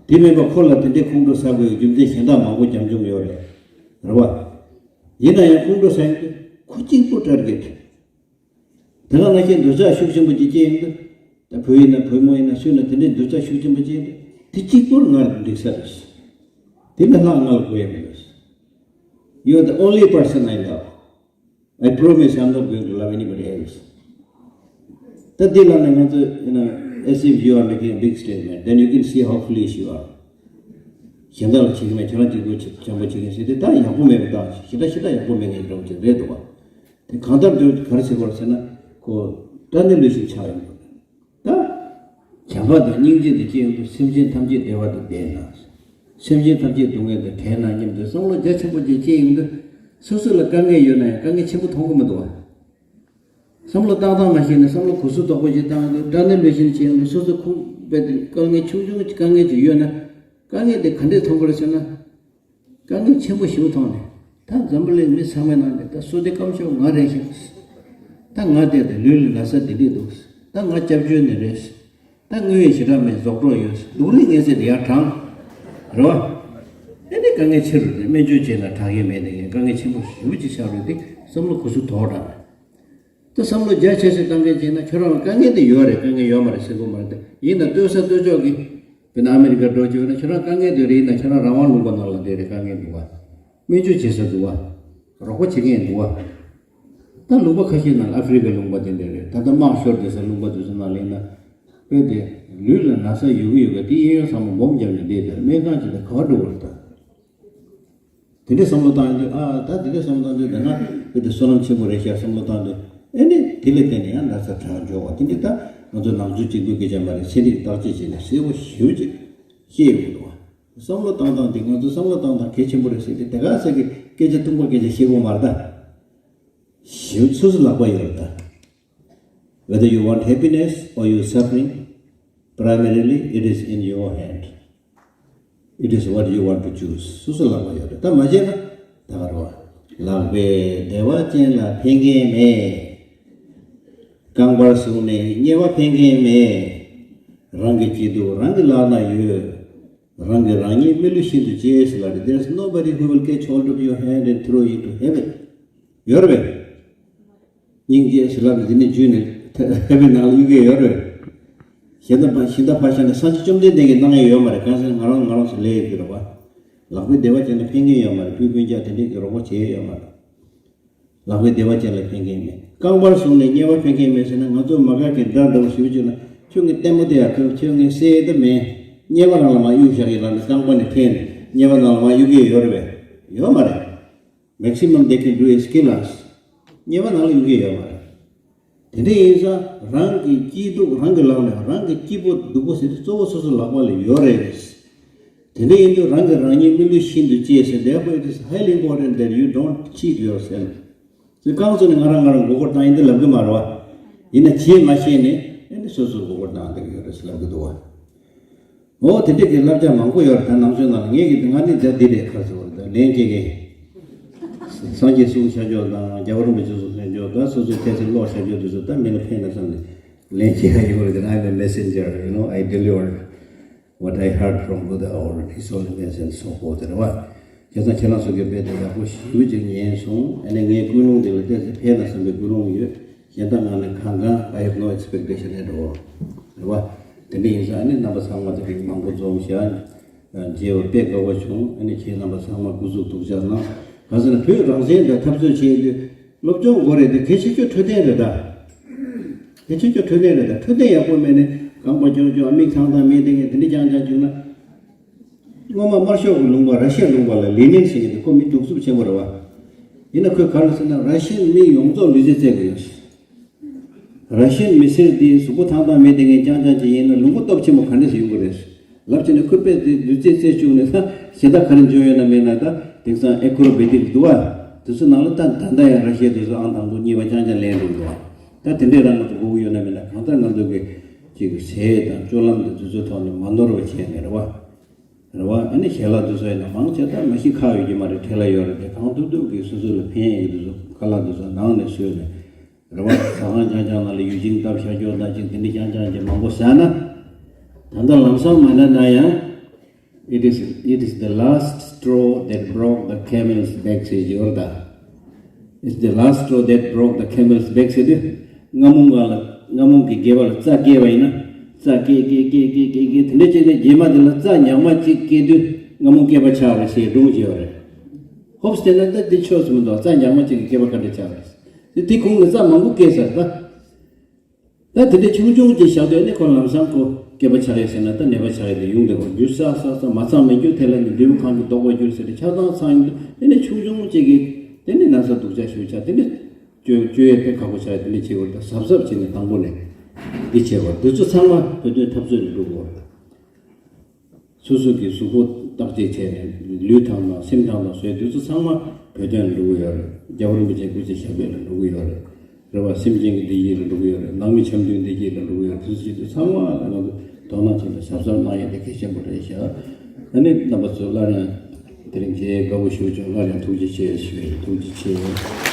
དེ་མིན་པ་ཁོ་ལ་དེ་འདྲའི་ཁོང་ཁྲོ་ཟ་དགོས་རྒྱུ་མཚན་གཞན་དག་མང་པོ་འཇམ་འཇོམ་ཡོད་རེད། རེད་བ། ཡིན་ན་ཡང་ཁོང་ཁྲོ་ཟ་ཡོང་དུས་ཁོ་གཅིག་པོ་ཊར་གེཊ། དེ་ག་ནང་བཞིན་འདོད་ཆགས་ཤུགས་ཆེན་པོ་ཅིག་སྐྱེ་ཡོང་དུས། ད་བུ་ཡིན་ན་བུ་མོ་ཡིན་ན་སུ་ཡིན་ན་དེ་འདྲའི་འདོད་ཆགས་ཤུགས་ཆེན་པོ་སྐྱེ་ཡོང་དུས། དེ་གཅིག་པོར་ང་འགྲིག་ས་རེད། དེ་མི་ལྷག་ང་ལ་དགོས་ཡ་མི་འདུག You are the only person I love. I promise I'm not going to love anybody else. ད་འདི་ལ་ནི་ང་ཚོ་you know, as if you are making a big statement, then you can see how foolish you are. གཞན་དག་ལ་བྱེད་ཀྱི་མེད། ཁྱེད་རང་གཅིག་པུ་བྱེད་བྱམས་པོ་བྱེད་མཁན་ཟེར་དུས་ད་ཡག་པོ་མེད་པ་དང་ཞེ་དྲག་ཞེ་དྲག་ཡག་པོ་མེད་མཁན་འདྲ་བོ་ཅིག་རེད་འདུག་བ། དེ་གང་ལྟར་དུ་ག་རེ་ཟེར་དགོས་རེད་ཟེར་ན་ཁོ་དགྲ་ནི་ལུས་ཤིང་ཆགས་ཡོང་གི་རེད། ད་བྱམས་པ་དང་སྙིང་རྗེ་དང་བཅས་ཡོང་དུས་སེམས་ཅན་ཐམས་ཅད་བདེ་བ་དང་ལྡན་ན། སེམས་ཅན་ཐམས་ཅད་སྡུག་བསྔལ་དང་བྲལ་ན་སྙམ་དུ་བསམ་བློ་རྒྱ་ཆེན་པོ་ཅིག་སྐྱེས་ཡོང་དུས་སོ་སོ་ལ་དཀའ་ངལ་ཡོད་ན་ཡང་དཀའ་ངལ་ཆེན་པོ་མཐོང་གི་མི་འདུག་བ། བསམ་བློ་བཏང་སྟངས་མ་ཤེས་ན་བསམ་བློ་གུ་ཟུ་དོག་པོ་ཞིག་བཏང་དུས་དགྲ་ནི་ལུས་ཤིང་བྱས་ཡོང་དུས་སོ་སོ་ཁུངས་དཔེ་དེ་དཀའ་ངལ་ཆུང་ཆུང་གི་དཀའ་ངལ་ཅིག་ཡོད་ན་དཀའ་ངལ་དེ་ག་འདྲས་མཐོང་གི་རེད་ཟེར་ན། དཀའ་ངལ་ཆེན་པོ་ཞིག་མཐོང་ནས་ད་འཛམ་བུ་གླིང་མི་ཚང་མའི་ནང་ནས་ད་བསོད་བདེ་སྐམ་ཤོས་ང་རེད་ཤག་ད་ང་བལྟས་ཏེ་ལུས་ལ་ན་ཚ་འདི་འདྲས་འདུག་ད་ང་སྐྱབས་བཅོལ་ནས་རེད། ད་དངུལ་ཡོད་ཞེ་དྲག་མེད་རྫོགས་གྲོགས་ཡོད་སྡུག་རུས་ངལ་རྩོལ་དེ་ཡར་དྲངས། རེད་བ། ཨེ་ནི་དཀའ་ངལ་ཆེ་རུ་རེད། སྨན་བཅོས་བྱས་ན་དྲག་གི་མེད་དེ་ངས་དཀའ་ངལ་ཆེན་པོ་ཞེ་པོ་ཅིག་ཆགས་རེད་དེ་བསམ་བློ་གུ་ཟུ་དོག་དྲགས། ད་བསམ་བློ་རྒྱ་ཆེ་ཤོས་བཏང་མཁན་བྱས་ན་ཁྱོད་རང་ལ་དཀའ་ངལ་དེ་ཡོད་རེད། དཀའ་ངལ་ཡོད་མ་རེད་ཟེར་དགོས་མ་རེད་དེ་ཡིན་ན་ལྟོས་ས་ལྟོས་ཕྱོགས་ཀྱི་དཔེར་ན་ཨ་མི་རི་ཀ་འགྲོ་བྱས་ན་ཁྱོད་རང་དཀའ་ངལ་དེ་རེད་ཡིན་ན་ཁྱོད་རང་རང་དབང་ལུང་པ་ནང་ལ་བསྡད་རེད། དཀའ་ངལ་འདུག་བ། སྨན་བཅོས་བྱེད་ས་འདུག་བ། རོགས་པ་བྱེད་མཁན་འདུག་བ། ད་ལུང་པ་ཁ་ཤས་ནང་ལ་ཨ་ཧྥི་རི་ཀའི་ལུང་པ་དེ་འདྲ་རེད། ད་ལྟ་དམག་ཤོར་བསྡད་ས་ལུང་པ་དེ་ཚོ་ནང་ལ་ཡིན་ན་དཔེ་དེ་ལུས་ལ་ན་ཚ་ཡོད་གི་ཡོད་གི་དེ་གཡས་གཡོན་ཚང་མ་སྦོམ་བརྒྱབ་ནས་བསྡད་དེ་སྨན་ཁང་ཅིག་ལ་ག་པར་འགྲོ་དགོས་རེད་ད། དེ་འདྲའི་བསམ་བློ་བཏང་ཡོང་དུས་ཨ་ད་དེ་འདྲའི་བསམ་བློ་བཏང་དུས་ད་ང་དཔེ་དེ་བསོད་ནམས་ཆེན་པོ་རེད་ཤག་བསམ་བློ་བཏང་དུས་ཨེ་ནི་དེ་ལ་བརྟེན་ནས་ཡང་ན་ཚ་དྲག་འགྱོ་བ་དེ་འདྲ་ད་ང་ཚོ་ནང་ཆོས་གཅིག་པུའི་སྐད་ཆ་མ་རེད། ཚན་རིག་བརྟག་དཔྱད་བྱས་ནས་གསལ་པོ་ཞེ་པོ་ཅིག་ཤེས་ཡོང་གི་འདུག་བ། བསམ་བློ་བཏང་སྟངས་དེ་ང་ཚོ་བསམ་བློ་བཏང་སྟངས་གལ་ཆེན་པོ་རེད་ཟེར་ཏེ་དེ་ག་ཟེར་གི་སྐད་ཆ་ཐུང་པ་སྐད་ཆ་བཤད་དགོས་མ་རེད་ད། ཞེ་པོ་སོ་སོ་ལག་པ་ཡོད་རེད་ད། Whether you want happiness or you suffering, primarily it is in your hand. It is what you want to choose. སོ་སོ་ལག་པ་ཡོད་རེད་ད། མ་བྱས་ན་ད་ག་རེད་བ། ལག་པས་བདེ་བ་ཅན་ལ་ཕན་མཁན་མེད། རྐང་པར་བཟུང་ནས་དམྱལ་བ་ཕན་མཁན་མེད། རང་གི་སྐྱིད་སྡུག་རང་གི་ལག་ན་ཡོད། རང་གིས་རང་ཉིད་མི་བསླུ་ཤིན་ཏུ་གཅེས་ཟེར་ལབ་རེད། There's nobody who will catch hold of your hand and throw you into heaven. ཡོད་རེད་པས། སྙིང་རྗེ་ཟེར་ལབ་རེད། འདི་ནི་རྒྱུད་ནས་ཐེབས་པའི་ནང་ལ་གཡུག་གི་ཡོད་རེད། གཞན་དག་ཕ་གཞན་དག་ཕར་བཞག་ནས་སངས་རྒྱས་བཅོམ་ལྡན་འདས་ཀྱིས་གནང་ཡས་ཡོད་མ་རེད། གང་ཟེར་ང་རང་ང་རང་ཚོ་ལས་ཡོད་ཀྱི་རེད་བ། ལག་པའི་བདེ་བ་ཅན་ལ་ཕན་གྱི་ཡོད་མ་རེད། བུ་སྤུན་ཀྱག་དེ་འདྲས་ཀྱིས་རོགས་པ་བྱས་ཡོད་མ་རེད། ལག་པའི་བདེ་བ་ཅན་ལ་ཕན་མཁན་མེད། རྐང་པར་བཟུང་ནས་དམྱལ་བ་ཕན་མཁན་མེད་ཟེར་ན་ང་ཚོ་མ་ག་གི་དགྲ་འདྲ་བོ་ཞེ་པོ་ཅིག་ལ་ཁྱོད་ངའི་ལྟད་མོ་དེ་ཡག་གི་ཁྱོད་ངའི་སྲས་དེ་མེད། དམྱལ་བ་ནང་ལ་མར་གཡུག་བཞག་ཡིན་ལབ་ནས་རྐང་པ་ནས་འཐེན་ནས་དམྱལ་བ་ནང་ལ་མར་གཡུག་གི་ཡོད་རེད་པས། ཡོད་མ་རེད། Maximum they can do is kill us. དམྱལ་བ་ནང་ལ་གཡུག་གི་ཡོད་མ་རེད། དེ་འདྲ་ཡིན་ཙང་རང་གི་སྐྱིད་སྡུག་རང་གི་ལག་ནས། རང་གི་སྐྱིད་པོ་སྡུག་པོ་ཟེར་དུས་གཙོ་བོ་སོ་སོ་ལག་པ་ལ་ཡོད་རེད། དེ་འདྲ་ཡིན་དུས་རང་གིས་རང་ཉིད་མི་བསླུ་ཤིན་ཏུ་གཅེས་ཟེར། Therefore it is highly important that you don't cheat yourself. ཚེ་གང་ཚོ་ནས་ང་རང་ང་རང་མགོ་སྐོར་བཏང་ཡིན་དུ་ལབ་གི་མ་རེད་བ། ཡིན་ན་བྱེད་མ་ཤེས་ནས་ཨེ་ནི་སོ་སོར་མགོ་སྐོར་བཏང་བསྡད་ཀྱི་ཡོད་རེད་ཟེར་ལབ་གི་འདུག་བ། འོ་དེ་འདྲས་ཀྱི་བསླབ་བྱ་མང་པོ་ཡོད་རེད། ད་ནང་ཆོས་ནང་ལ་ངས་ཀྱི་ང་ནི་ད་འདི་རེད་ཁ་ཚོ་རེད། ད་ལན་སྐྱེ་གི། སངས་རྒྱས་གསུང་བྱ་ཆོག་དང་རྒྱལ་བ་རིན་པོ་ཆེ་གསུང་བྱ་ཆོག་ད་སོ་སོའི་ཐད་ཚེ་ཀློག་བྱ་ཆོག་དེ་ཚོ་ད་མི་ལ་ཕན་ན་བསམ་ནས་ལན་སྐྱེ་ག་ཡོད་རེད། I'm a messenger, you know, I deliver what I heard from Buddha or his holiness and so forth རེད་བ། བྱས་ཙང་ཁྱེད་རང་ཚོ་གི་དཔེ་དེ་ཡག་པོ་ཞེ་པོ་ཅིག་ཉན་སོང་། ཨ་ནི་ངའི་ཀུན་སློང་འདི་ལ་ཏོག་ཙམ་ཕན་ན་བསམ་པའི་ཀུན་སློང་ཡོད། གཞན་དག་ངང་ནས་གང་གང་I have no expectation at all རེད་བ། དེ་འདྲ་ཡིན་ཙང་ཨ་ནི་རྣམ་པ་ཚང་མ་དེ་རིང་མང་པོ་འཛོམས་ཤག་མཇལ་བ་དཔེ་དགའ་པོ་བྱུང་། ཨ་ནི་ཁྱེད་རྣམ་པ་ཚང་མ་སྐུ་གཟུགས་ཐུགས་ཅག་གནང་། གང་ཟེར་ན་བོད་རང་བཙན་དང་འཐབ་རྩོད་བྱེད་དུས་སློབ་སྦྱོང་དགོས་རེད་དེ་གལ་ཆེ་ཤོས་འཕྲོད་བསྟེན་རེད་ད། གལ་ཆེ་ཤོས་འཕྲོད་བསྟེན་རེད་ད། འཕྲོད་བསྟེན་ཡག་པོ་མེད་ནས་རྐང་པ་ཀྱོག་ཀྱོག་མིག་ཐང་ཐང་མེད་དེ་ངས་དེ་འདྲ་རྐྱང་རྐྱང་བྱུང་ན། སྔོན་མ་དམར་ཤོག་གི་ལུང་པ་ར་ཤི་ཡའི་ལུང་པ་ལ་ལེ་ནིན་ཟེར་མཁན་དེ་ཁོ་མི་གདུག་རྩུབ་ཆེན་པོ་རེད་བ། ཡིན་ན་ཁོས་ག་རེ་ཟེར་ན་ར་ཤི་ཡའི་མི་ཡོངས་རྫོགས་ལུས་རྩལ་རྩེད་དགོས་ཡོད། ར་ཤི་ཡའི་མི་སེར་འདི་གཟུགས་པོ་ཐང་ཐང་མེད་དེ་ངས་རྐྱང་རྐྱང་ཅིག་ཡིན་ན་ལུང་པ་སྟོབས་ཆེན་པོ་ག་འདྲས་སེ་ཡོང་གི་རེད། ལབ་བྱས་ནས་ཁོས་དཔེ་དེ་ལུས་རྩལ་རྩེད་བཅུག་ནས་ད་གཞན་དག་ག་རེ་འཇོན་ཡོད་ན་མེད་ན་ད་དེང་སང་ཨེ་ཁོ་རོ་བེ་ཏིག་འདུག་བ། དེ་ཚོ་ནང་ལ་ད་ད་ལྟ་ཡང་ར་ཤི་ཡ་དེ་ཚོ་ཨང་དང་པོ་གཉིས་པ་རྐྱང་རྐྱང་ལེན་འགྲོ་གི་འདུག་བ། ད་དེ་འདྲས་རང་ང་ཚོ་དགོས་ཀྱི་ཡོད་ན་མེད་ན་གང་ལྟར་ང་ཚོ་གི་ཅིག་ཟས་དང་སྤྱོད་ལམ་དང་དེ་ཚོའི་ཐོག་ནས་མ་ནོར་བ་བྱས་ནས་རེད་བ། རེད་བ། ཨ་ནི་ཞལ་ལག་དེ་ཚོ་ཡིན་ན་མང་ཆེ་ད་མ་ཤི་ཁ་ཡོད་ཀྱི་མ་རེད། ཁྲེལ་ལ་ཡོད་རེད་དེ་གང་ཐུབ་ཐུབ་ཀྱིས་སོ་སོ་ལ་ཕན་ཡོད་ཀྱི་དེ་ཚོ་ཁ་ལག་དེ་ཚོ་ནང་ནས་བཟོས་ནས། རེད་བ། ཟ་ཁང་རྐྱང་རྐྱང་ནང་ལ་ཡུལ་ཆེན་སྟབས་བཞག་རྒྱུ་དང་ཅིག་དེ་འདྲ་རྐྱང་རྐྱང་ཅིག་མང་པོ་ཟ་ན། ད་ལྟ་ལམ་སང་མ་ན་ན་ཡང་། It is, it is the last straw that broke the camel's back ཟེར་གྱི་ཡོད་རེད་ད། It's the last straw that broke the camel's back ཟེར་དུས། རྔ་མོང་ག་ལ་རྔ་མོང་གི་སྒལ་པ་ལ་རྩྭ་བཀལ་བ་ཡིན་ན། རྩྭ་བཀལ་བཀལ་བཀལ་བཀལ་བཀལ་བཀལ་དེ་འདྲ་བྱས་ནས་རྗེས་མ་དེ་ལ་རྩྭ་ཉག་མ་གཅིག་བཀལ་དུས་རྔ་མོང་སྐེད་པ་ཆག་རེད་ཟེར་སྒྲུང་ཅིག་ཡོད་རེད། ཧོབ་སྟེ་ན་ད་འདི་ཆོས་སུ་མི་འདུག་རྩྭ་ཉག་མ་གཅིག་གི་སྐེད་པ་ག་འདྲ་ཆག་རེད། དེ་དེ་ཁོང་གིས་རྩྭ་མང་པོ་བཀལ་ཚར་ད། ད་དེ་འདྲ་ཆུང་ཆུང་ཅིག་བཞག་དུས་ནི་ཁོ་ལམ་སང་ཁོ་ སྐྱེས་པ་ཆགས་ཡས་ཟེར་ན་ད་ནད་པ་ཆགས་ཡས་དེ་ཡོང་བསྡད་པ། རྒྱུ་ས་ས་ས་མ་ཚང་མེད་རྒྱུ་དེ་ལ་ནི་འདེའུ་གང་གིས་བཟློག་པར་འགྱུར་ཟེར་ཏེ་ཆགས་སྡང་ཚང་ཡོང་དུས་དེ་ནི་ཆུང་ཆུང་གཅིག་གིས་དེ་ནི་ན་ཚ་སྡུག་ཅག་ཞེ་པོ་ཆགས་དེ་ནི་བཅོས་བཅོས་ཡས་དཔེ་ཁག་པོ་ཆགས་ཡས། དེ་ནི་བྱེད་དགོས་རེད། ད་གཟབ་གཟབ་བྱས་ནས་དང་པོ་ནས་འདི་བྱེད་དགོས་རེད། འདི་ཚོ་ཚང་མ་བོད་དོན་འཐབ་རྩོད་ལ་བླུག་དགོས་རེད། སོ་སོ་གི་གཟུགས་པོ་བརྟག་དཔྱད་བྱས་ནས་ལུས་ཐང་དང་སེམས་ཐང་དང་བཟོས་འདི་ཚོ་ཚང་མ་བོད་དོན་ལ་བླུག་གི་ཡོད་རེད། རྒྱལ་བ་རིན་པོ་ཆེ་སྐུ་ཚེ་ཞབས་པད་ལ་བླུག་གི་ཡོད་རེད། རེད་བ། སེམས་ཅན་གྱི་བདེ་སྐྱིད་ལ་བླུག་གི་ཡོད་རེད། ནང་མི་འཆམ་མཐུན་བདེ་སྐྱིད་ལ་བླུག་གི་ཡོད་རེད། དེ་ཚོ་ཚང་མ་ལ་ང་ཚོ་དོ་སྣང་བྱས་ནས་གཟབ་གཟབ་གནང་ཡས་དེ་གལ་ཆེན་པོ་རེད་ཤག་ཨ་ནི་རྣམ་པ་ཚོ་སླར་ཡང་དེ་རིང་མཇལ་དགའ་པོ་ཞེ་པོ་བྱུང་། སླར་ཡང་ཐུགས་རྗེ་ཆེ་ཞུ་ཡས། ཐུགས་རྗེ་ཆེ།